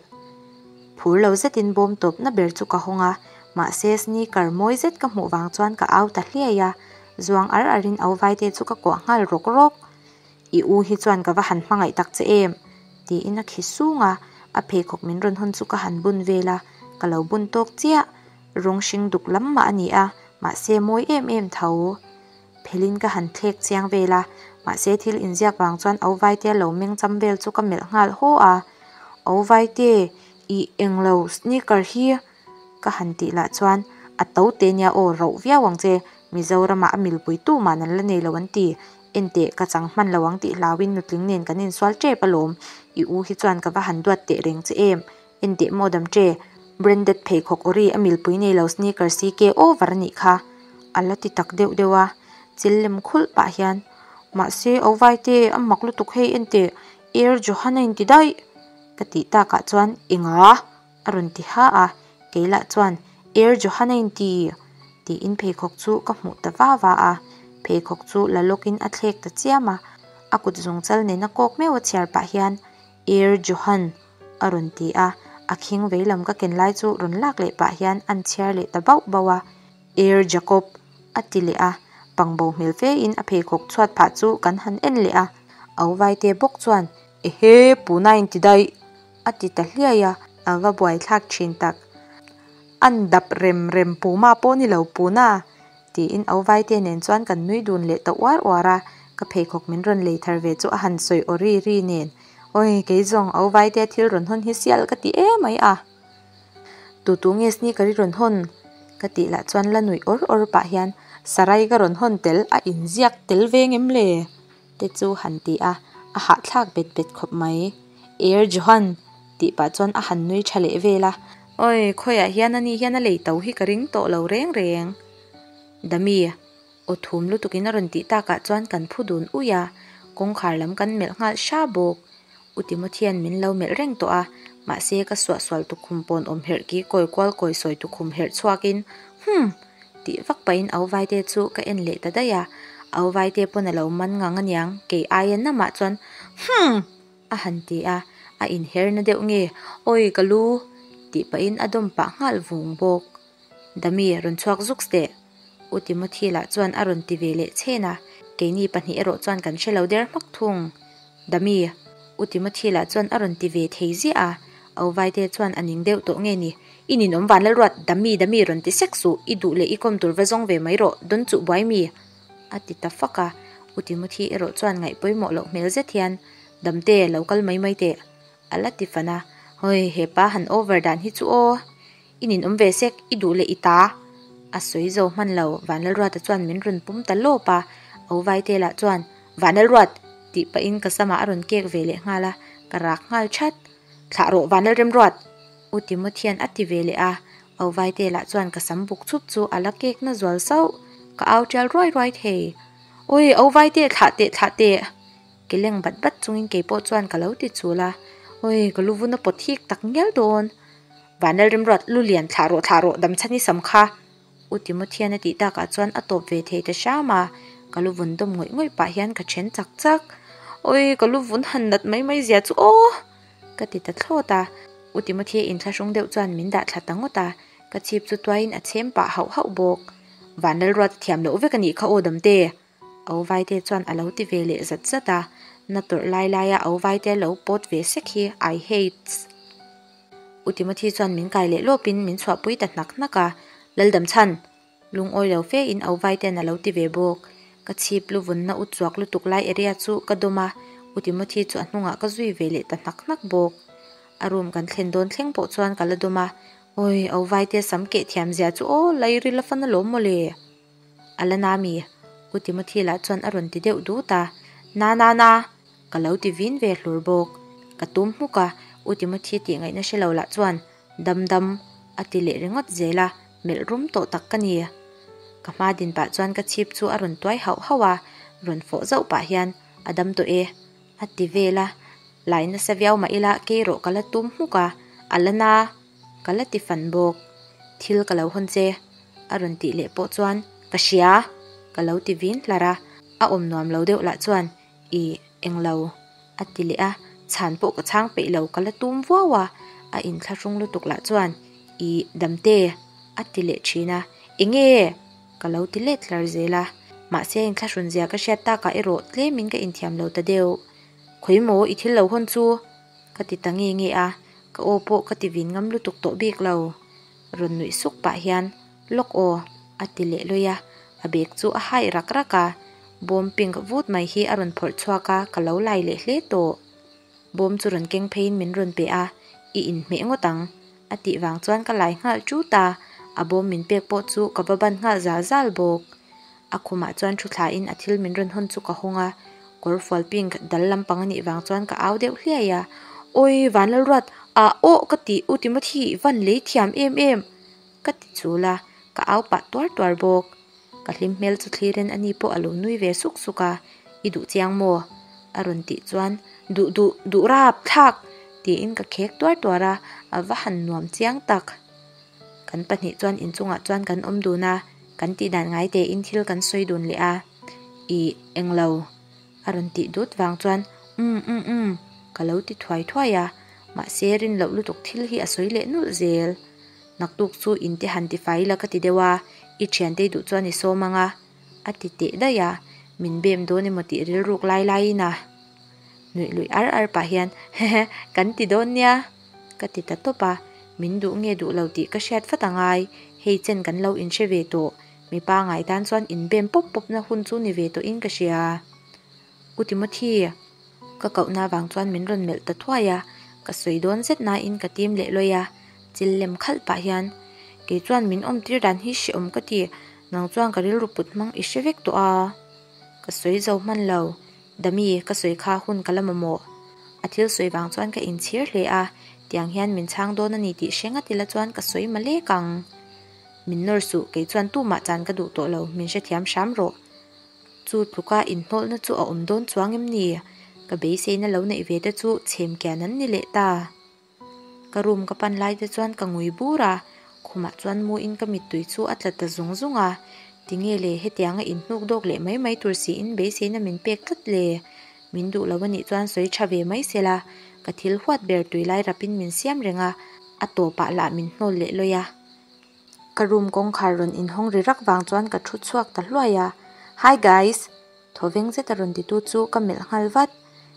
Phur lo zetin bawm tawpna ber chu ka hawng a, mahse sneaker mawi zet ka hmuh vang chuan ka au ta hliai a, zuang ar arin au vaite chu ka kuah nghal rawk rawk. I u hi chuan ka va han hmangaih tak che em? tiin a khi sung a, a pheikhawk min rawn hawn chu ka han bun vel a, ka lo bun tawk chiah. Rawng hring duk lam mah a ni a, mahse mawi em em tho. Phelin ka han thlek chiang vel a, mahse thil inziak vang chuan Au Vaitea lo meng cham vel chu ka melh nghal haw a. Au Vaite, ih englo sneaker hi ka han tih lah chuan a to te nia aw rauh viau ang che, Mizoramah a milpui tu mah an la nei lo an ti. Enteh, ka chang hman lo ang tih hlauin nutling nen kan insual tep alawm, i u hi chuan ka va han duat teh reng che em. Enteh maw dam che, branded pheikhawk awri a milpui nei lo sneaker CK over a nih kha, a la ti tak deuh deuh a, chil lem khulh pah hian, Mahse, au vaite, a mak lutuk hei enteh, Air Johan a inti daih, ka tih takah chuan, Enga? A rawn ti ha a, kei lah chuan Air Johan a inti! tiin pheikhawk chu ka hmuh ta va va a, pheikhawk chu la lawkin a thlek ta chiam a, a kut zungchal nena kawk meuh a chhiar pah hian Air Johan a rawn ti a, a khing vei lam ka ken lai chu rawn lak leh pah hian an chhiar leh ta bauh bauh a, Air Jacob a ti leh a, pangbo hmel fe in a pheikhawk chhuat phah chu kan han en leh a, au vaite bawk chuan Ehe, puna inti daih! A ti ta hliai a, a va buaithlak thin tak. An dap rem rem Puma pawh ni lo Puna! tiin au vaite nen chuan kan nui dun leh ta uar uar a, ka pheikhawk min rawn lei thar ve chu a han sawi aw ri ri nen, Awi kei zawng au vaite thil rawn hawn hi sial ka ti emai a. Tu tu nge sneaker i rawn hawn? ka tih lah chuan la nuih awr awr pah hian Sarai ka rawn hawn tel a inziak tel veng em le? te chu han ti a, a hahthlak bet bet khawp mai. Air Johan! tih pah chuan a han nui tha leh vel a. Awi, khawiah hian ani hian a lei to hi ka ring tawh lo reng reng. Dami, aw thum lutukin a rawn tih takah chuan kan phu dun uih a, kawngkhar lam kan melh nghal hra bawk. U Timothy-a'n min lo melh reng tawh a, mahse ka suahsual tukhum pawn awm herh ki kawi kual kawi sawi tukhum herh chhuakin, Humm! Tih vak pahin au vaite chu ka en leh ta daih a, au vaite pawn a lo man ngang aniang, kei aia namah chuan Humm! A han ti a, a inher na deuh nge, Awi ka lu! Tih pahin a dawm pah nghal vung bawk. Dami, rawn chhuak zuks teh! U Timothy lah chuan a rawn ti ve leh chhen a, keini pahnih erawh chuan kan hre lo der hmak thung. Dami, U Timothy lah chuan a rawn ti ve thei ziah a, Au Vaite chuan a ning deuh tawh nge ni? I ninawm van Lalruat, Dami, Dami rawn ti sek suh, i duh leh i kawm tur va zawng ve mai rawh, dawn chuh buai mi? A ti ta fak a, U Timothy erawh chuan ngaih pawimawh loh hmel zet hian, Damte, lo kal mai mai teh, a la ti fan a, Hawi, hepa han over dan hi chu aw. I ninawm ve sek, i duh leh i ta. A sawi zo hman lo, Vanlalruata chuan min rawn pum ta lawp a, Au Vaite lah chuan, Vanlalruat! tih pahin ka samah a rawn kek ve leh nghal a, ka rak nghal that. Thlah rawh Vanlalremruat! U Timothy-a'n a ti ve leh a, Au Vaite lah chuan ka sam buk chhup chu a la kek na zual sauh. Ka au tial ruai ruai thei. Awi, au vai teh, thlah teh, thlah teh! Ke leng bat bat chungin kei pawh chuan ka lo ti chul a. Awi, ka lu vun a pawt hik tak ngial dawn. Vanlal rimruat lu lian thlah rawh thlah rawh damchhan i sam kha. U Timothy-an a tih takah chuan a tawp ve thei ta hram a, ka lu vun dawm ngawih ngawih pah hian ka then chak chak. Awi, ka lu vun han nat mai mai zia chu aw! Ka ti ta thlawt a, U Timothy-a inthlahrung deuh chuan min dah thla ta ngawt a, ka chhip chu tuaiin a chhem pah hauh hauh bawk. Vanlalruat thiam loh vek a nih kha aw Damte! Au Vaite chuan a lo ti ve leh zat zat a, na tawrh lai laia Au Vaite lo pawt ve sek hi I hates. U Timothy chuan min kai leh lawpin min chhuahpui ta hnak hnak a, Laldamchhan! Lungawi lo fe in Au Vaite'n a lo ti ve bawk. Ka chhip lu vunna u chuak lutuk lai area chu ka dawm a, U Timothy chu a hnungah ka zui ve leh ta hnak hnak bawk. A room kan thlen dawn thleng pawh chuan ka la dawm a, Awi, Au Vaite sam keh thiam zia chu aw, lairil a fan alawm mawle. A la na mi? U Timothy lah chuan a rawn ti deuh dut a, Na na na! Ka lo ti vin ve hlur bawk. Ka tum hmuk a, U Timothy tih ngaihna hre lo lah chuan, Dam dam! A ti leh ringawt zel a, melh rum tawh tak ka ni. Ka hma din pah chuan ka chhip chu a rawn tuai hauh hauh a, rawn fawh zauh pah hian, A dam tawh e. A ti vel a, lai nasa viau mah ila kei rawh ka la tum hmuk a, A la na! Ka la ti fan bawk. Thil ka lo hawn che. A rawn tih leh pawh chuan, Ka hria! Ka lo ti vin hlar a, a awm nuam lo deuh lah chuan, Ih, englo. A ti leh a, chhan pawh ka chhang peih lo, ka la tum vuau a, a inthlahrung lutuk lah chuan, Ih, Damte. A ti leh thin a, Enge? Ka lo ti let hlar zel a, mahse a inthlahrun zia ka hriat takah erawh tlemin ka inthiam lo ta deuh. Khawi maw i thil lo hawn chu? Ka ti ta nge nge a, ka aw pawh ka ti vin ngam lutuk tawh bik lo. Rawn nuih suk pah hian, Lawk aw, a ti leh lawih a, a bag chu a hai rak rak a, bawm pink vut mai hi a rawn phawrh chhuak a, ka lo lai leh hle tawh. Bawm chu rawn keng pheiin min rawn pe a, I inhmeh ngawt ang, a tih vang chuan ka lai nghal ṭut a, a bawm min pek pawh chu ka va ban nghal zal zal bawk. A khumah chuan thu thlain a thil min rawn hawn chu ka hawng a, kawr fual pink dal lampang a nih vang chuan ka au deuh hliai a, Awi Vanlalruat, ah awh ka tih U Timothy i van lei thiam em em! ka ti chul a, ka au pah tuar tuar bawk. Ka hlim hmel chu thlirin ani pawh a lo nui ve suk suk a, I duh chiang maw? a rawn tih chuan Duh duh duh rap thlak! tiin ka khek tuar tuar a, a va han nuam chiang tak. Kan pahnih chuan inchungah chuan kan awm dun a, kan tih dan ngai tein thil kan sawi dun leh a, Ih, englo, a rawn tih dut vang chuan Um um um, ka lo ti thuai thuai a, mahse rin loh lutuk thil hi a sawi leh nulh zel. Naktuk chu inte han ti fai la ka ti deuh a, i thiante duh chuan i sawm ang a, a ti teh daih a, min bem dawn emaw tih rilruk lai laiin a nuih luih ar ar pah hian Hehe, kan ti dawn nia, ka ti ta tawp a, min duh nge duh lo tih ka hriat vat a ngai, hei chen kan lo inhre ve tawh, mipa ngai tan chuan inbem pawp pawp na hun chu ni ve tawhin ka hria. U Timothy, ka kohna vang chuan min rawn melh ta thuai a, ka sawi dawn zet nain ka tim leh lawih a, chil lem khalh pah hian, Kei chuan min awm tir dan hi hrehawm ka ti, nang chuan ka rilru put hmang i hre vek tawh a. Ka sawi zo hman lo, Dami, ka sawi kha hun ka la mamawh. A thil sawi vang chuan ka inchhir hle a, tiang hian min chhang dawn a ni tih hre ngat ila chuan ka sawi malek ang. Min nawr suh, kei chuan tumah chan ka duh tawh lo, min hrethiam hram rawh. Chu tluka inhnawlhna chu a awm dawn chuang em ni? Ka beiseina lo neih ve te chu chhem kian an ni leh ta. Ka room ka pan lai te chuan ka ngui bur a, khumah chuan muin ka mittui chu a tla ta zung zung a. Tinge le hetianga inhnuk dawk leh mai mai tur siin beiseina min pek tlat le? Min duh lo anih chuan sawi tha ve mai sela, ka thil huat ber tui lai rapin min siam reng a, a tawpah lah min hnawl leh lawih a. Ka room kawngkhar rawn inhawng ri rak vang chuan ka thu chhuak ta hluai a, Hi guys! Thaw veng zet a rawn titu chu ka melh nghal vat.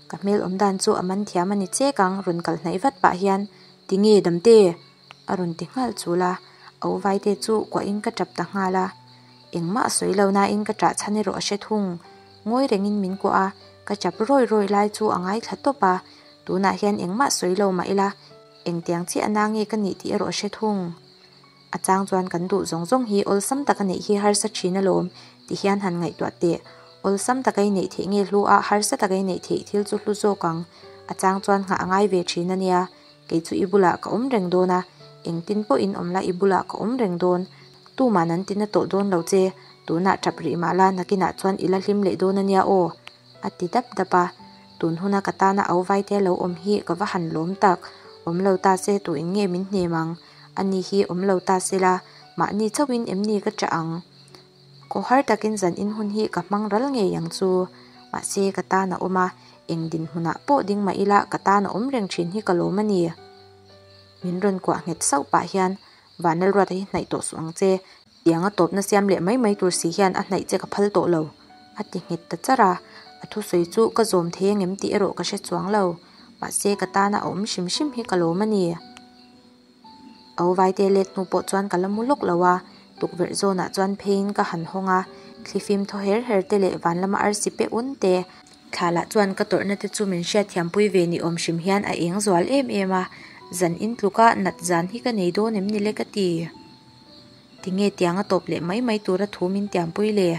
Ka hmel awm dan chu a man thiam a ni chek ang, rawn kal hnaih vat pah hian, Tinge damte? a rawn ti nghal chul a, au vaite chu kuahin ka tap ta nghal a. Engmah a sawi lo nain ka ṭah chhan erawh a hre thung. Ngawi rengin min kuah a, ka ṭap rawi rawi lai chu a ngaithla tawp a, tunah hian engmah sawi lo mah ila, Engtiang chiah na nge ka nih tih erawh hre thung. A chang chuan kan duh zawng zawng hi awlsam taka neih hi harsa thin alawm ti hian han ngaihtuah teh. Awlsam taka i neih theih nge hlu a, harsa taka i neih theih thil chu hlu zawk ang. A chang chuan nghah a ngai ve thin a nia. Kei chu i bulah ka awm reng dawn a, engtin pawhin awm la i bulah ka awm reng dawn. Tuman an tina tawh dawn lo che. Tunah tap rih mah la nakinah chuan i la hlim leh dawn a nia aw, a ti dap dap a. Tun huna ka tana au vaite lo awm hi ka va han lawm tak. Awm lo ta se tuin nge min hnem ang? Ani hi awm lo ta se la, mahni chauhin em ni ka chah ang? Khawhar takin zan in hun hi ka hmang ral ngei ang chu. Mahse ka tan a awm a, eng dinhmunah pawh ding mah ila ka tan a awm reng thin hi ka lawm a ni. Min rawn kuah nghet sauh pah hian Vanlalruata hi hnaih tawh suh ang che, tianga tawpna siam leh mai mai tur si hian a hnaih che ka phal tawh lo, a ti nghet ta char a. A thusawi chu ka zawm thei angem tih erawh ka hre chuang lo, mahse ka tana a awm hrim hrim hi ka lawm a ni. Au vaite let hnu pawh chuan ka la mu lawk lo a, tukverh zawnah chuan pheiin ka han hawng a, thlifim thaw her her te leh van lama arsi pe un te, Thla lah chuan ka tawrhna te chu min hriatthiampui ve ni awm hrim hian a eng zual em em a, zan in tluka nat zan hi ka nei dawn em ni le ka ti. Tinge tiang a tawp leh mai mai tura thu min tiampui le?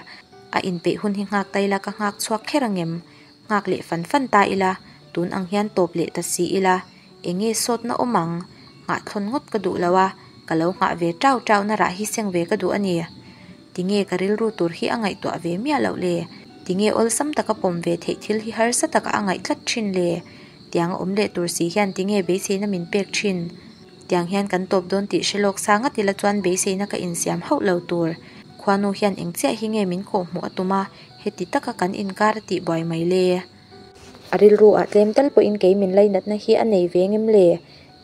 A inpeih hun hi nghak ta ila ka nghak chhuak kher angem? Nghak leh fan fan ta ila, tun ang hian tawp leh ta si ila, enge sawtna awm ang? Nghah thlawn ngawt ka duh lo a, ka lo nghah ve tau tau na rah hi seng ve ka duh a ni. Tinge ka rilru tur hi a ngaihtuah ve miah loh le? Tinge awlsam taka pawm ve theih thil hi harsa taka a ngaih tlat thin le? Tiang a awm leh tur si hian tinge beiseina min pek thin? Tiang hian kan tawp dawn tih hre lawk sa ngat ila chuan beiseina ka insiam hauh lo tur. Khuanu hian eng chiah hi nge min khawhhmuh a tum a, heti taka kan inkar a tih buai mai le? A rilru ah tlem tal pawhin kei min lainatna hi a nei ve ngem le?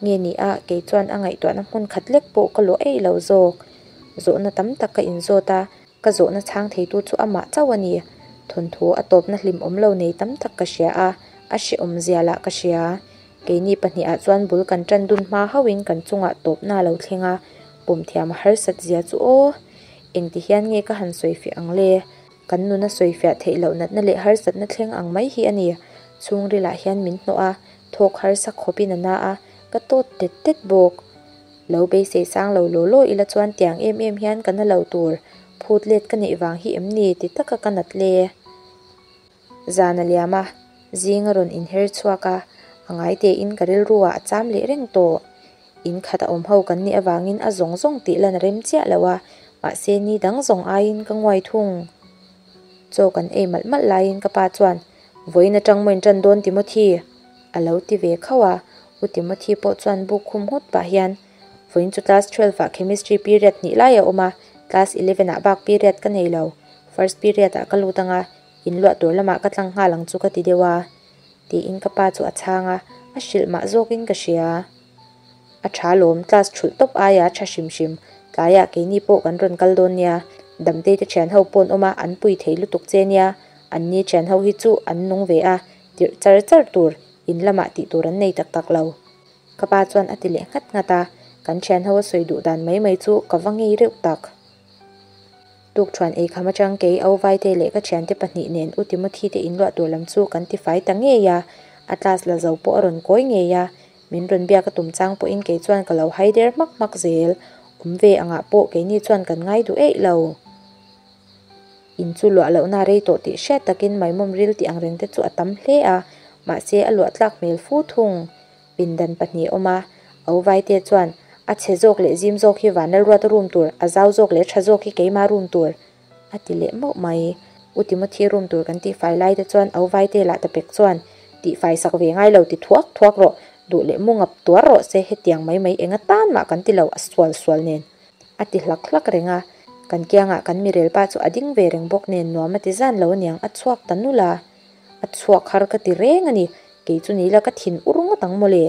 Nge ni a, kei chuan a ngaihtuahna hmun khat lek pawh ka luah eih lo zawk. Zawhna tam tak ka inzawt a, ka zawhna chhang theitu chu amah chauh a ni. Thawnthu a tawpna hlim awm lo nei tam tak ka hria a, a hrehawm zia lah ka hria. Keini pahnihah chuan bul kan tan dun hma hauhin kan chungah tawpna a lo thleng a, pawm thiam a harsat zia chu aw! Engti hian nge ka han sawifiah ang le? Kan nuna sawifiah theih loh natna leh harsatna thleng ang mai hi a ni. Chhungrilah hian min hnawh a, thawk harsa khawpin a na a, ka tawt tet tet bawk. Lo beisei sang lo law law ila chuan tiang em em hian ka na lo tur, phut let ka neih vang hi em ni ti taka ka nat le. Zan a liam a, zing a rawn inher chhuak a, a ngai tein ka rilru ah a cham leh reng tawh. In khat a awm ho kan nih avangin a zawng zawng tih lan a rem chiah lo a, mahse ni dang zawng aiin ka nguai thung. Chaw kan ei malh malh laiin ka pa chuan, Vawiin atang maw in tan dawn Timothy? A lo ti ve khauh a, U Timothy pawh chuan buk khum nghut pah hian, Vawiin chu class twelve ah chemistry period hnih lai a awm a, class eleven ah bak period ka nei lo, first period ah ka lut anga, in luah tur lamah ka tlang nghal ang chu ka ti deuh a, tiin ka pa chu a chhang a, a hrilh mah zawkin ka hria. A tha lawm, class thulh tawp aia tha hrim hrim, tlaiah keini pawh kan rawn kal dawn nia, Damtei te thian ho paw'n awm a, an pui thei lutuk che nia, anni thian ho hi chu an nung ve a, tirh char char tur In lamah tih tur an nei tak tak lo. Ka pa chuan a ti leh nghat nghat a, kan thian ho a sawi duh dan mai mai chu ka va ngei reuh tak. Tukṭhuan ei kham atang kei Au Vaite leh ka thiante pahnih nen U Timothy te inluah tur lam chu kan tifai ta ngei a, a class la zo pawh a rawn kawi ngei a, min rawn biak a tum chang pawhin kei chuan ka lo hai der hmak hmak zel. Awm ve angah pawh keini chuan kan ngai duh eih lo. In chu luah lohna rei tawh tih hriat takin maimawm ril tih ang reng te chu a tam hle a, mahse a luah tlak hmel fu thung. Pindan pahnih a awm a, Au Vaite chuan a chhe zawk leh zim zawk hi Vanlalruata room tur, a zau zawk leh tha zawk hi keima room tur a ti leh mauh mai. U Timothy room tur kan tihfai lai te chuan Au Vaite lah ta pek chuan tihfai sak ve ngai lo ti thuak thuak rawh, duh leh mu ngap tuar rawh se hetiang mai mai enga tan mah kan ti lo a sual sual nen. A ti hlak hlak reng a, kan kiangah kan mirel pa chu a ding ve reng bawk nen nuam a ti zan lo aniang a chhuak ta nul a, a chhuak har ka ti reng a ni, kei chu ni ila ka thin ur ngawt ang mawle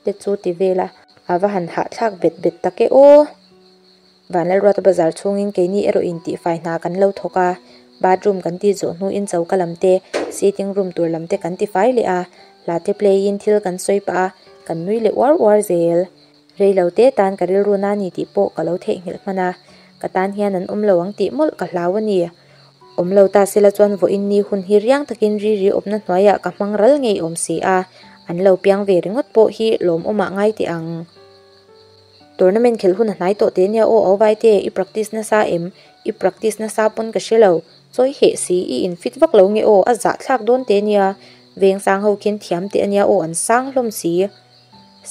te chu ti vel a, a va han hahthlak bet bet tak e aw. Vanlalruata bazar chhungin keini erawh in tihfai hna kan lo thawk a, bathroom kan tih zawh hnuin choka lam te, sitting room tur lam te kan tifai leh a, hla te play in thil kan sawi pah a, kan nui leh uar uar zel. Rei lo te tan ka rilru na ni tih pawh ka lo theihnghilh hman a, ka tan hian an awm lo ang tih mawlh ka hlau a ni. Awm lo ta sela chuan vawiin ni hun hi riang takin riri awmna hnuaiah ka hmang ral ngei awm si a, an lo piang ve ringawt pawh hi lawmawmah ngai teh ang. Tournament khelh hun a hnai tawh teh nia aw au vaite, i practice nasa em? I practice nasa pawn ka hre lo, chawi heh si, i infit vak lo nge aw, a zahthlak dawn teh nia, vengsang ho khian thiam teh ania aw an sang hlawm si.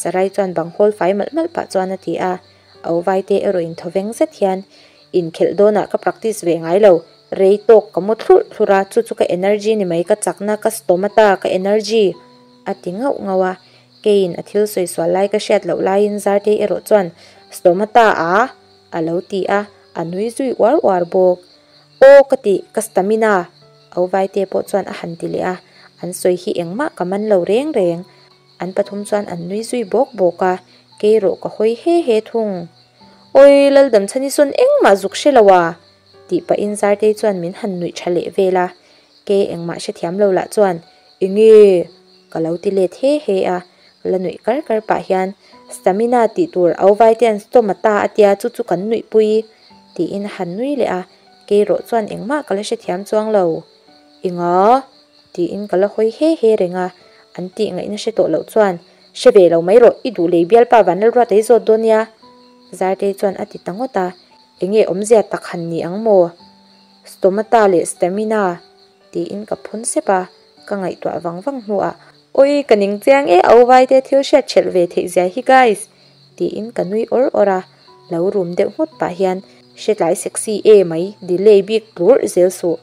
Sarai chuan bang hawl fai malh malh pah chuan a ti a, Au Vaite erawh in thawveng zet hian, Inkhelh dawnah ka practice ve ngai lo, rei tawk ka mu thlurh thlurh a, chu chu ka energy ni mai, ka chakna, ka stomata, ka energy a ti ngauh ngauh a. Keiin a thil sawi sual lai ka hriat loh laiin Zartei erawh chuan Stomata a? a lo ti a, a nui zui uar uar bawk. Aw ka ti, ka stamina! Auvaite pawh chuan a han ti leh a, an sawi hi engmah ka man lo reng reng. An pathum chuan an nui zui bawk bawk a, kei rawh ka hawi he he thung. Awi Laldamchhani sawn engmah zuk hre lo a! tih pahin Zartei chuan min han nuih tha leh vel a, kei engmah hrethiam lo lah chuan Enge? ka lo ti let he he a, la nuih kar kar pah hian Stamina tih tur au vai te an stomata a tia chu chu kan nuihpui tiin a han nui leh a, kei rawh chuan engmah ka la hrethiam chuang lo. Enga? Tiin ka la hawi he he reng a, an tih ngaihna hre tawh loh chuan, Hre ve lo mai rawh, i duh lei bialpa Vanlalruata i zawt dawn nia, Zartei chuan a ti ta ngawt a, Enge awmzia tak han ni ang maw? Stomata leh stamina tiin ka phun sep a, ka ngaihtuah vang vang hnuah, Awi, ka ning chiang e, au vaite thil hriat ṭhelh ve theih zia hi guys! Tiin ka nui awr awr a, lo rum deuh nghut pah hian, Hretlai sexy e mai, delay bik tlurh zel suh.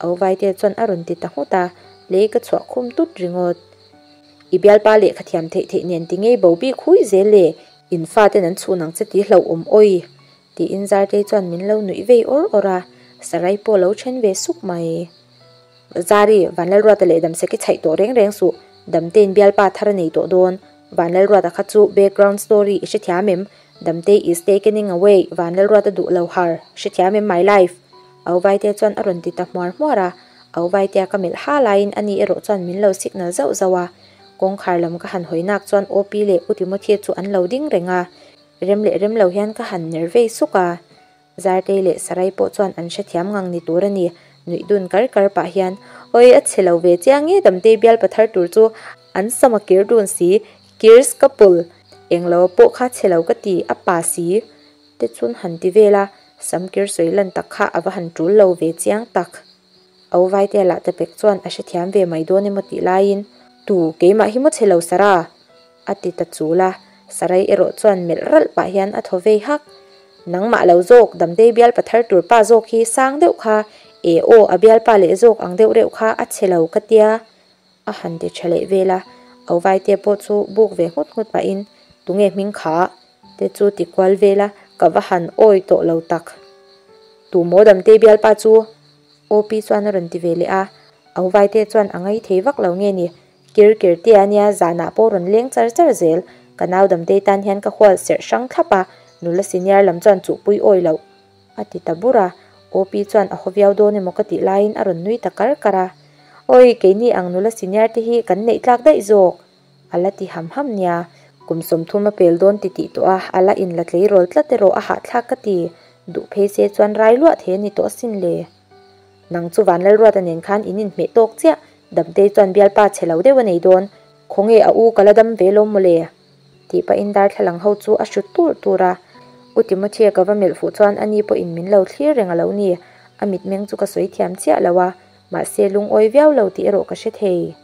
Au vaite chuan a rawn ti ta nghut a, lei ka chhuah khum tut ringawt. I bialpa lehkha thiam theih theih nen ti ngei bo bik hui zel e, in faten an chhun ang che ti hlauhawm awi! Tiin Zartei chuan min lo nuih vei awr awr a, Sarai pawh lo then ve suk mai. Zari, Vanlalruata leh Damseki chhaih tawh reng reng suh, Damtein bialpa thar a nei tawh dawn. Vanlalruata kha chu background story i hrethiam em? Damtei is takening away, Vanlalruata duh lo har, hrethiam em my life? Au Vaitea chuan a rawn ti ta hmuar hmuar a, Au Vaitea ka melh ha laiin ani erawh chuan min lo signal zauh zauh a. Kawngkhar lam ka han hawi nak chuan Opi leh U Timothy chu an lo ding reng a, rem leh rem lo hian ka han ner vei suk a. Zartei leh Sarai pawh chuan an hrethiam ngang ni tur a ni, nuih dun kar kar pah hian, Awi a chhe lo ve chiang e Damtei bial pathar tur chu an sam a kir dun si, Kirs couple, englo pawh kha chhe lo ka ti, a pa si. Te chun han ti vel a, Samkir sawi lan tak kha a va han tul lo ve chiang tak. Au Vaitea lah te pek chuan a hrethiam ve mai dawn emaw tih laiin, Tu, keimah hi maw chhe lo Sarah? a ti ta chul a, Sarai erawh chuan melh ralh pah hian a thaw vei hak. Nangmah lo zawk, Damtei bialpa thar tur pa zawk hi sang deuh kha, e aw a bialpa leh zawk ang deuh reuh kha a chhe lo ka tia. A han ti tha leh vel a, Au Vaitea pawh chu buk ve nghut nghut pahin, Tunge hming kha? Te chu ti kual vel a, ka va han awi tawh lo tak. Tu maw Damtei bialpa chu? OP chuan a rawn ti ve leh a, Au Vaitea chuan a ngai thei vak lo nge ni? Kir kir te a nia, zanah pawh rawn leng char char zel. Ka nau Damtei tan hian ka hual serh hrang thlap a, nula senior lam chuan chuhpui awi loh a ti ta bur a. OP chuan a haw viau dawn emaw ka tih laiin a rawn nui ta kar kar a. Awi, keini ang nula senior te hi kan neih tlak daih zawk. A la ti ham ham nia. Kum 30 a pel dawn ti tih tawh a, a la inla tleirawl tlat erawh a hahthlak ka ti. Duh phei se chuan rai luah thei a ni tawh asin le. Nang chu Vanlalruata nen khan in inhmeh tawk chiah, Damtei chuan bialpa chhe lo deuh a nei dawn. Khawnge a u ka la dam ve lawm mawle? Tih pahin darthlalang ho chu a hrut tur tur a. U Timothea ka va melh fuh chuan ani pawhin min lo thlir reng a lo ni. A mitmeng chu ka sawi thiam chiah lo a, mahse lungawi viau lo tih erawh ka hre thei.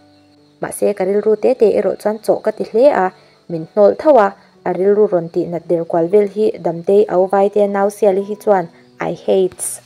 Mahse ka rilru te te erawh chuan chawh ka ti hle a, min hnawl tho a, a rilru rawn tih nat der kual vel hi Damtei au Vaitea nau Siali hi chuan I hates.